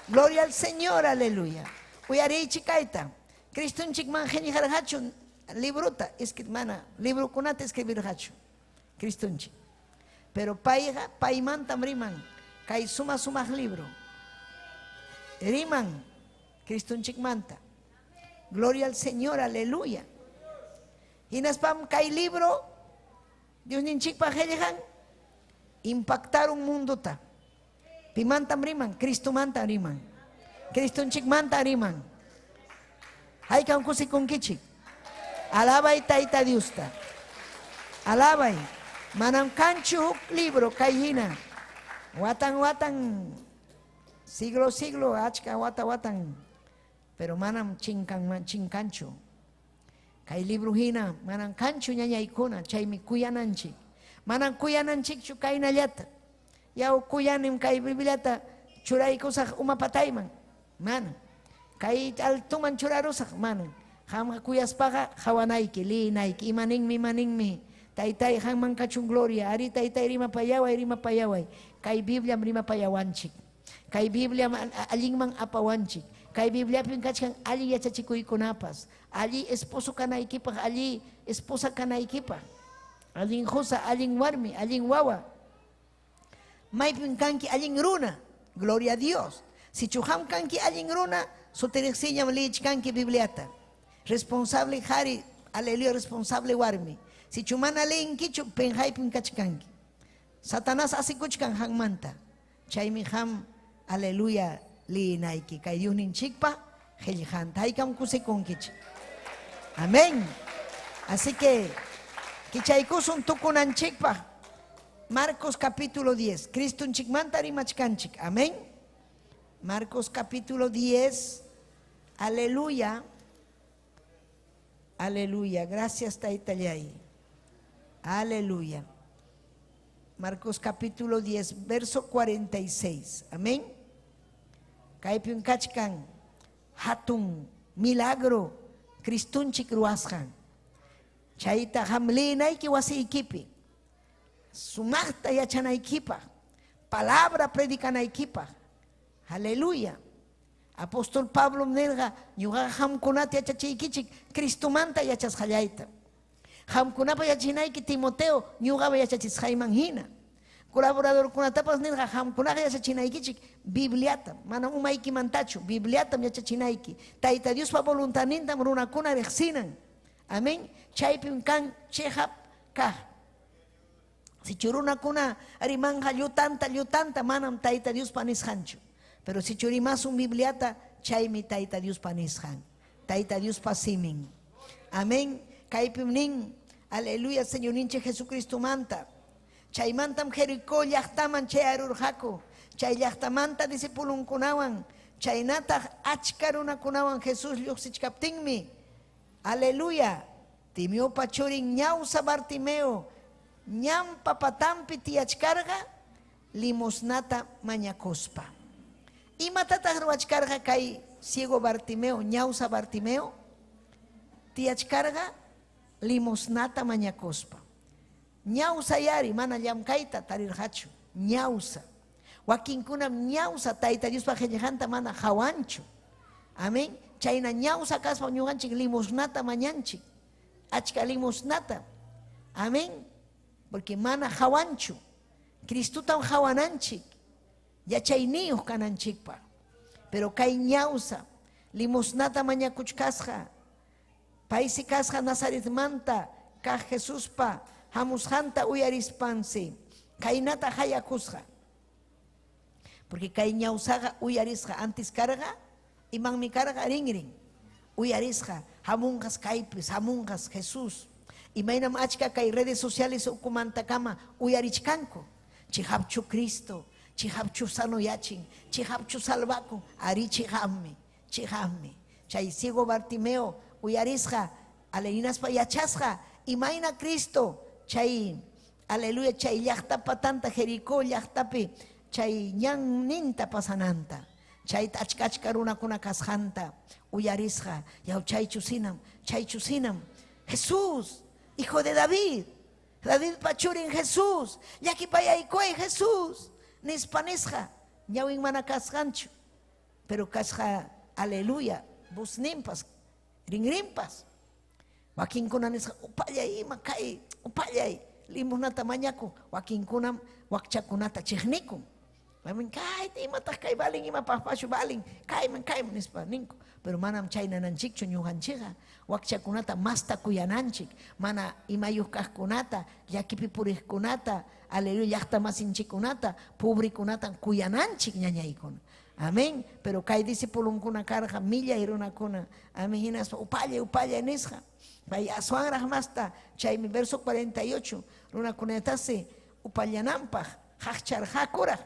Gloria al Señor, aleluya. Uyariychik kayta. Cristonchikman qillqarqachu librota, mana librokunata escribirqachu Cristonchik. Pero payqa paymantam riman kay suma-sumaq libro. Riman Cristonchikmanta. Gloria al Señor, aleluya. Hinaspam kay libro Diosninchikpa qillqan impactarun mundota. Pimantam riman? Cristomantam riman. Cristonchikmanta riman. Haykam kusikunkichik. Alabay Tayta Diosta. Alabay. Manam kanchu huk libro kay hina. Watan watan, siglo siglo, achka wata watan. Pero manam chinkanman chinkanchu. Kay libro hina manam kanchu ñañaykuna, chaymi kuyananchik. Manam kuyananchikchu kaynallata. Yaw kuyanim kay Bibliata churaykusaq uma patayman. Manam. Kay altuman churarusaq, manam. Qamqa kuyaspaqa qawanayki, liyinayki. Ima ninmi, ima ninmi. Taytay, qamman kachun gloria. Ari taytay rimapayaway, rimapayaway. Kay Bibliam rimapayawanchik. Kay Bibliam allinman apawanchik. Kay Bibliapim kachkan allin yachachikuykunapas. Alli esposo kanaykipaq, alli esposa kanaykipaq. Allin qosa, allin warmi, allin wawa. Maypim kanki allin runa. Gloria a Dios. Sichu qam kanki allin runa, sutiriqsiñam liyichkanki Bibliata. Responsable qari, aleluya, responsable warmi. Sichu mana liyinkichu, penqaypim kachkanki. Satanás asikuchkan qanmanta. Chaymi qam, aleluya, liyinayki kay Diosninchikpa qillqanta. Haykam kusikunkichik. Amén. Así que kichaykusun tukunanchikpaq Marcos capítulo 10. Cristonchikmanta rimachkanchik. Amén. Marcos capítulo 10. Aleluya. Aleluya. Gracias, Taytallay. Aleluya. Marcos capítulo 10, verso 46. Amén. Kaypim kachkan hatun milagro Cristonchik ruwasqan. Chayta qam liyinayki wasiykipi. Sumaqta yachanaykipaq. Palabra predicanaykipaq. Aleluya. Apóstol Pablom nirqa, ñuqaqa qamkunata yachachiykichik Cristomanta yachasqallayta. Qamkunapa yachachinayki Timoteo ñuqapa yachachisqayman hina. Colaboradorkunatapas nirqa, qamkunaqa yachachinaykichik Bibliatam, manam umaykimantachu, Bibliatam yachachinayki. Tayta Diospa voluntadnintam runakuna riqsinan. Amén. Chaypim kan cheqap kaq. Sichu runakuna rimanqa llutanta, llutanta, manam Tayta Diospa nisqanchu. Pero sichu rimasun Bibliata, chaymi Tayta Diospa nisqan. Tayta Diospa simin. Amén. Kaypim nin, aleluya, Señorninchik Jesucristomanta. Chaymantam Jericó llaqtaman chayarurqaku. Chay llaqtamanta discipulonkunawan, chaynataq achka runakunawan Jesús lluqsichkaptinmi, aleluya, Timeopa churin ñawsa Bartimeo ñanpa patanpi tiyachkarqa limosnata mañakuspa. Imatataq ruwachkarqa kay ciego Bartimeo, ñawsa Bartimeo? Tiyachkarqa limosnata mañakuspa. Ñawsa yari mana llamkayta tarirqachu, ñawsa. Wakinkunam ñawsa Tayta Diospa qillqanta mana qawanchu. Amén. Chayna ñawsa kaspa ñuqanchik limosnata mañanchik. Achka limosnata. Amén. Porque mana qawanchu. Cristotam qawananchik. Yachayniyuq kananchikpaq. Pero kay ñawsa limosnata mañakuchkasqa. Paysi kasqa Nazaretmanta kaq Jesuspa hamusqanta uyarispansi kaynata hayakusqa. Porque kay ñawsaqa uyarisqa antes karqa, imanmi karqa rinrin. Uyarisqa hamunqas kaypis, hamunqas Jesús. Imaynam achka kay redes sociales ukumantakama uyarichkanku. Chiqapchu Cristo, chiqapchu sanoyachin, chiqapchu salvakun, ari chiqapmi, chiqapmi. Chay ciego Bartimeo uyarisqa, alenaspa yachasqa, imayna Cristo chay aleluya chay llaqtapa tanta Jericó llaqtapi chay ñanninta pasananta. Chayta achka achka runakuna kasqanta uyarisqa, yaw chaychu sinam, chaychu sinam. Jesús, hijo de David, Davidpa churin Jesús, llakipayaykuway Jesús, nispa nisqa, ñawin mana kasqanchu, pero kasqa aleluya, vozninpas, rinrinpas. Wakinkuna nisqa, upallay ima kay, upallay, limosnata mañakun, wakinkunam wakchakunata chiqnikun. Mamin kayta imataq kay balin, imapaqpaschu balin, kayman kayman nispa ninku. Pero manam chaynananchikchu ñuqanchikqa, wakchakunata masta kuyananchik, mana imayuq kaqkunata, llakipi puriqkunata, aleluya llaqta masinchikkunata, pobrikunata kuyananchik ñañaykuna. Amén. Pero kay discipulonkuna karqa millay runakuna. Amén. Hinaspa upallay, upallay nisqa. Pay aswanraq masta, chaymi verso 48, runakunatasi upallananpaq qaqcharqakuraq.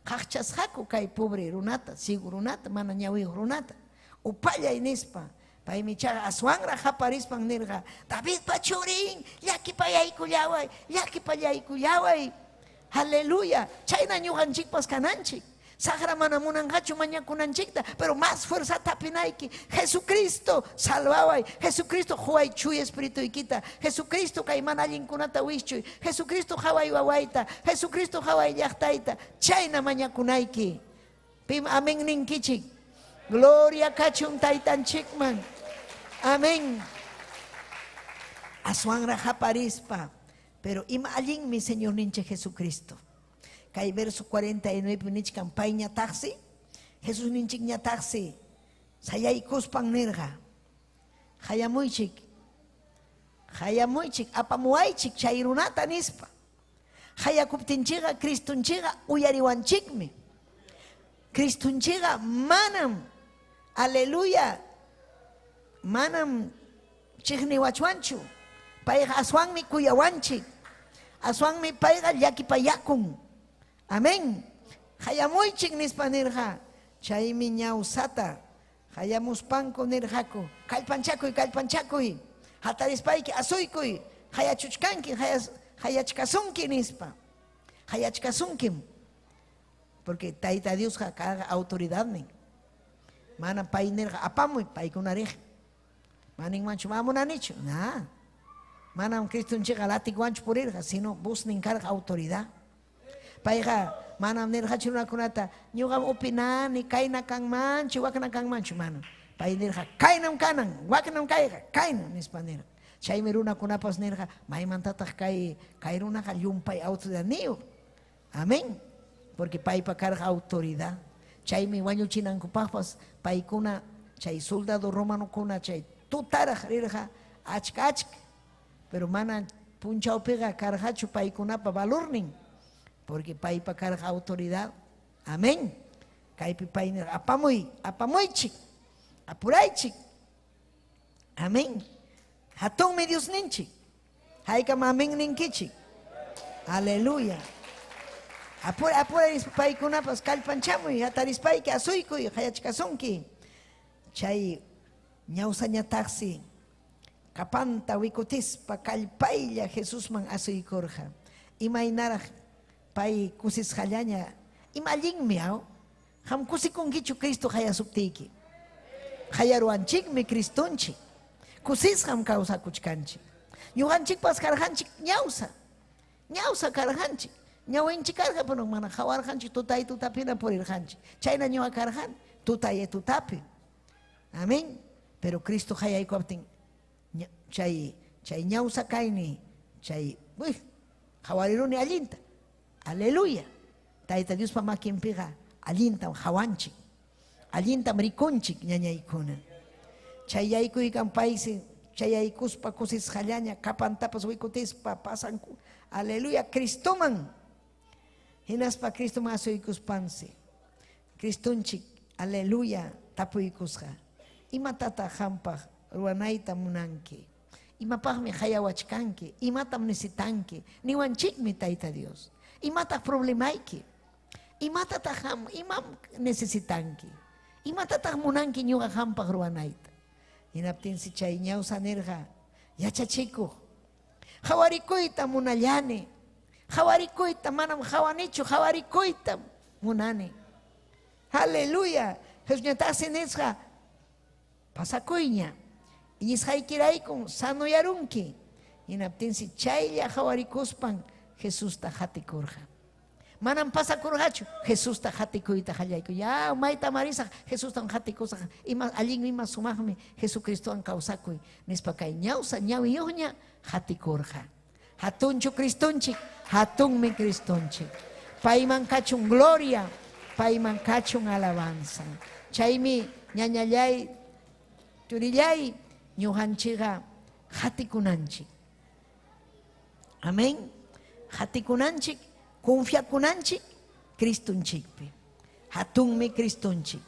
Qaqchasqaku kay pobre runata, ciego runata, mana ñawiyuq runata. Upallay nispa. Paymi ichaqa aswanraq qaparispan nirqa, Davidpa churin, llakipayaykullaway, llakipayaykullaway. Aleluya. Chayna ñuqanchikpas kananchik. Saqra mana munanqachu mañakunanchikta, pero más fuerzata apinayki. Jesucristo, salvaway. Jesucristo, quway chuya espirituykita. Jesucristo, kay mana allinkunata wischuy. Jesucristo, qaway wawayta. Jesucristo, qaway llaqtayta. Chayna mañakunayki. Pim amén ninkichik. Gloria kachun taytanchikman. Amén. Aswanraq qaparispa. Pero ima allinmi Señorninchik Jesucristo. Kay verso 49 nichkan payñataqsi, Jesusninchikñataqsi sayaykuspan nirqa, Qayamuychik, qayamuychik, apamuwaychik chay runata nispa. Qayakuptinchikqa Cristonchikqa uyariwanchikmi. Cristonchikqa manam, aleluya, manam chiqniwachwanchu. Payqa aswanmi kuyawanchik. Aswanmi payqa llakipayakun. Amén. Qayamuychik nispa nirqa. Chaymi ñawsata qayamuspanku nirqaku, kallpanchakuy, kallpanchakuy, hatarispayki asuykuy, qayachuchkanki, qayachkasunki nispa. Qayachkasunkim. Porque Tayta Diosqa karqa autoridadnin. Mana pay nirqa apamuy, paykuna riq. Maninmanchu mamunanichu. Na. Manam Cristonchikqa latikwanchu purirqa, sino voznin karqa autoridad. Payqa manam nirqachu runakunata, ñuqam opinani, kayna kanmanchu, wakna kanmanchu, manam. Pay nirqa, kaynam kanan, waknam kayqa, kaynam nispa nirqa. Chaymi runakunapas nirqa, maymantataq kay kay runaqa llumpay autoridadniyuq. Amén. Porque paypa karqa autoridad. Chaymi wañuchinankupaqpas paykuna chay soldado romanokuna chay tutaraq rirqa achka achka. Pero mana punchawpiqa karqachu paykunapa valornin. Porque paypa karqa autoridad. Amén. Kaypi pay nirqa, apamuy, apamuychik, apuraychik. Amén. Hatunmi Diosninchik. Haykam amén ninkichik. Aleluya. Apura, apura paykunapas kallpanchamuy, hatarispayki asuykuy, qayachkasunki. Chay ñawsañataqsi kapanta wikutispa kallpaylla Jesusman asuykurqa. Imaynaraq pay kusisqallaña, ima allinmi aw? Qam kusikunkichu Cristo qayasuptiyki? Qayaruwanchikmi Cristonchik. Kusisqam kawsakuchkanchik. Ñuqanchikpas karqanchik ñawsa. Ñawsa karqanchik. Ñawinchik karqa, pero mana qawarqanchik, tutay tutapina purirqanchik. Chayna ñuqa karqani, tutay tutapi. Amén. Pero Cristo qayaykuptin chay chay ñawsa kayni, chay uy, qawariruni allinta. Aleluya. Tayta Diospa makinpiqa allintam qawanchik. Allintam rikunchik ñañaykuna. Chay yaykuykan paysi Chayaykuspa kusisqallaña kapantapas wikutispa pasanku. Aleluya, Cristoman. Hinaspa Cristoman asuykuspansi. Cristonchik, aleluya, tapuykusqa. Imatataq qampaq ruwanayta munanki? Imapaqmi qayawachkanki? Imatam necesitanki? Niwanchikmi Tayta Dios. Imataq problemayki? Imatataq qam, imam necesitanki? Imatataq munanki ñuqa qampaq ruwanayta? Hinaptinsi chay ñawsa nirqa, yachachikuq, qawarikuyta munallani. Qawarikuyta, manam qawanichu, qawarikuyta munani. Aleluya. Jesusñataqsi nisqa, pasakuyña. Iñisqaykiraykun sanoyarunki. Hinaptinsi chaylla qawarikuspan Jesusta qatikurqa. Manam pasakurqachu, Jesusta qatikuyta qallayku. Ya, maytam arisaq, Jesustam qatikusaq. Ima allinmi, ima sumaqmi Jesucristowan kawsakuy, nispa kay ñawsa ñawiyuqña qatikurqa. Hatunchu Cristonchik, hatunmi Cristonchik. Payman kachun gloria, payman kachun alabanza. Chaymi ñañallay, turillay, ñuqanchikqa qatikunanchik. Amén. Qatikunanchik, confiakunanchik Cristonchikpi. Hatunmi Cristonchik.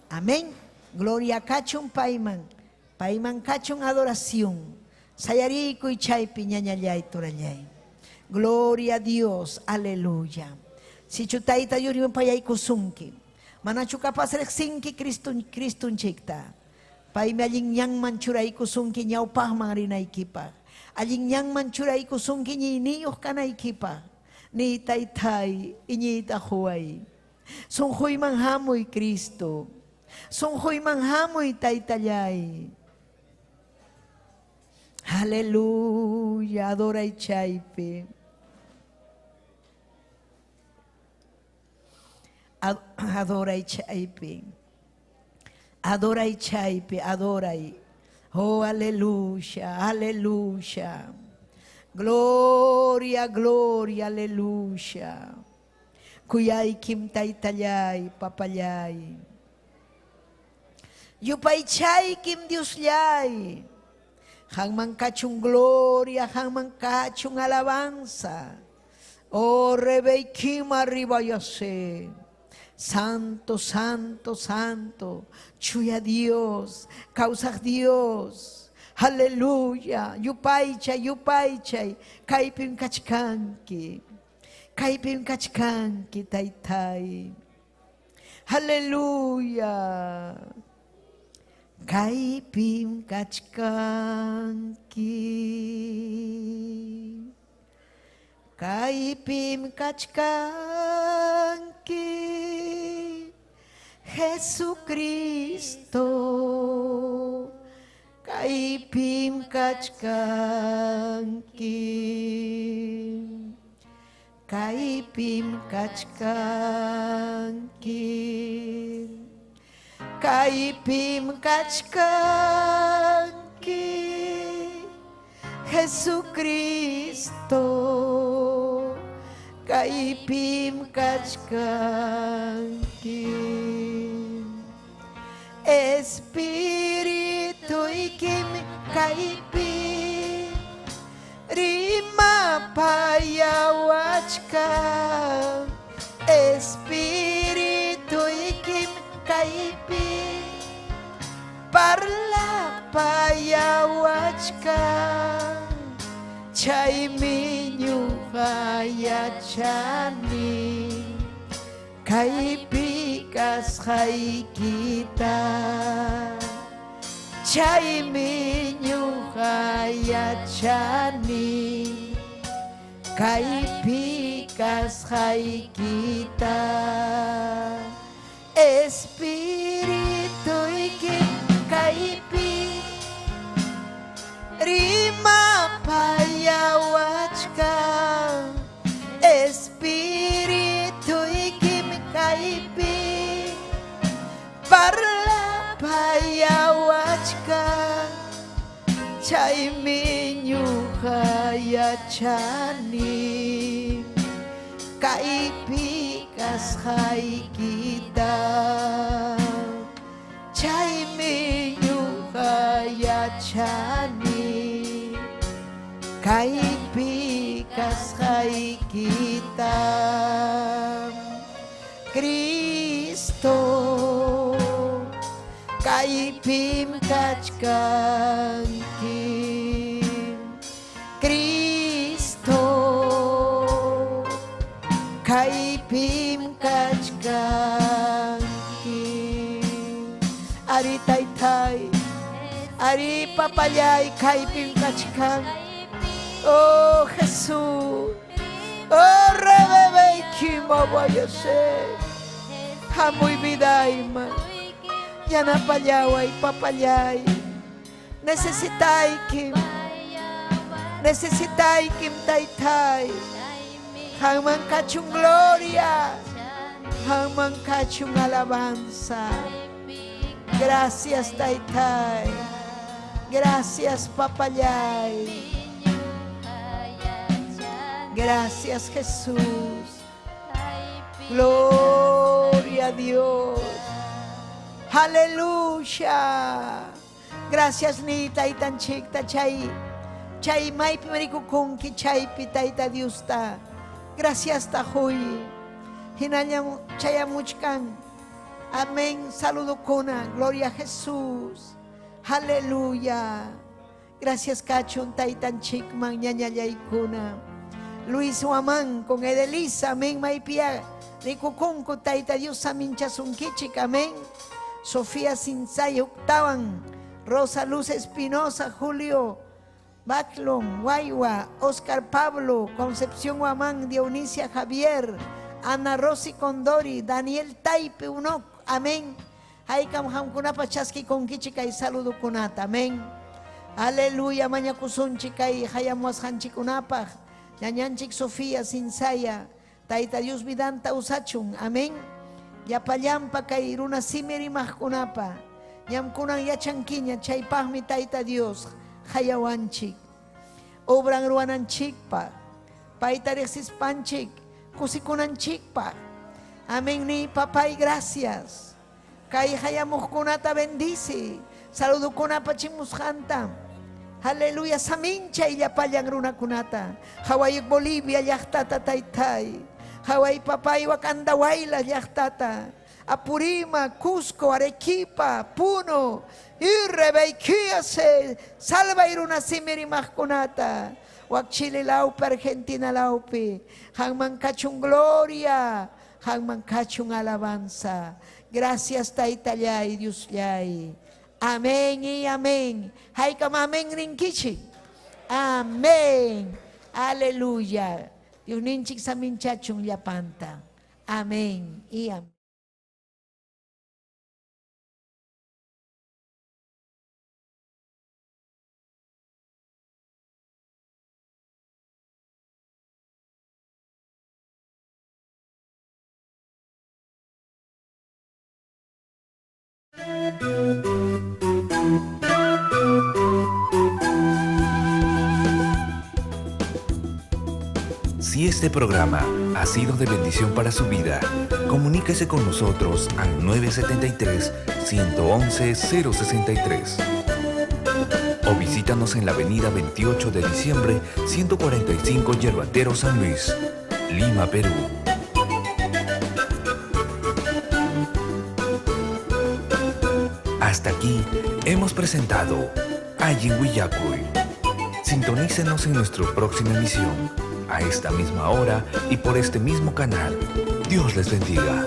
Amén. Gloria kachun payman. Payman kachun adoración. Sayarikuy chaypi ñañallay turallay. Gloria a Dios. Aleluya. Sichu tayta Dios payaykusunki. Manachu capaz riqsinki Cristonchikta. Paymi allin ñanman churaykusunki ñawpaqman rinaykipaq. Allin ñanman churaykusunki ñiyniyuq kanaykipaq. Ni taytay iñiyta quway. Sunquyman hamuy Cristo. Sunquyman hamuy taytallay. Aleluya, adoray chaypi. Adoray chaypi. Adoray chaypi, adoray. Oh, aleluya, aleluya. Gloria, gloria, aleluya. Kuyaykim taytallay, papallay. Yupaychaykim Diosllay. Qanman kachun gloria, qanman kachun alabanza. Oh, Rebeikim arriba yase. Santo, santo, santo. Chuya Dios, causaq Dios. Aleluya. Yupaychay, yupaychay. Kaypim kachkanki. Kaypim kachkanki, taytay. Aleluya. Kaypim kachkanki. Kaypim kachkanki. Jesucristo. Kaypim kachkanki. Kaypim kachkanki. Kaypim kachkanki. Jesucristo. Kaypim kachkanki. Espirituykim kaypi rimapayawachkan. Espirituykim kaypi parlapayawachkan. Chaymi ñuqa yachani kaypi kasqaykita. Chaymi ñuqa yachani kaypi kasqaykita. Espirituykim kaypi rimapayawachkan. Espirituykim kaypi parlapayawachkan. Chaymi ñuqa yachani kaypi kasqaykita. Chaymi ñuqa yachani Kaypi kasqaykita. Cristo, kaypim kachkanki. Cristo, kaypim kachkanki. Ari taytay, ari papallay, kaypim kachkan. Oh Jesús, oh rebebe vayase. Hamuy vidayman. Yanapallaway, papallay. Necesitaykim. Necesitaykim taytay. Haman kachun gloria. Haman kachun alabanza. Gracias taytay. Gracias papallay. Gracias Jesús. Gloria a Dios. Aleluya. Gracias ni taytanchikta chay. Chay maypi marikukunki chaypi tayta Diosta. Gracias tahuy. Hinallam chayamuchkan. Amén. Saludukuna. Gloria a Jesús. Aleluya. Gracias kachun taytanchikman ñañallaykuna. Luis Huamán con Edelisa, amén, maypia. Rikukunku tayta Dios aminchasunkichik, amén. Sofía Sinsay Octavan, Rosa Luz Espinosa, Julio Baclon, Guayua, Oscar Pablo, Concepción Huamán, Dionisia Javier, Ana Rosy Condori, Daniel Taipe Unoc, amén. Haykam hamkunapa chaski konkichik kay saludukunata, amén. Aleluya, mañakusunchik kay hayamuasqanchikunapaq. Ñañanchik Sofía Sinsaya, Tayta Dios vidanta usachun, amén. Llapallampa kay runa simi rimaqkunapa. Ñamkunan yachankiña chaypaqmi Tayta Dios hayawanchik. Obran ruwananchikpaq. Payta riqsispanchik kusikunanchikpaq. Amén ni papay gracias. Kay hayamuqkunata bendice. Saludukunapa chimusqanta. Aleluya, samincha llapallan runakunata. Haway Bolivia llaqtata taytay. Haway papay Wakandawayla llaqtata. Apurima, Cusco, Arequipa, Puno, Irrebeikiase, salva iruna simirimaqkunata. Wak Chile laupi, Argentina laupi. Hanman kachun gloria, hanman kachun alabanza. Gracias taytallay, Diosllay. Amén y amén. Haykam amén rinkichik. Amén. Aleluya. Dios ninchik saminchachun llapanta. Amén y amén. Si este programa ha sido de bendición para su vida, comuníquese con nosotros al 973-111-063 o visítanos en la avenida 28 de diciembre, 145 Yerbatero, San Luis, Lima, Perú. Hasta aquí hemos presentado Allin Willakuy. Sintonícenos en nuestra próxima emisión, a esta misma hora y por este mismo canal. Dios les bendiga.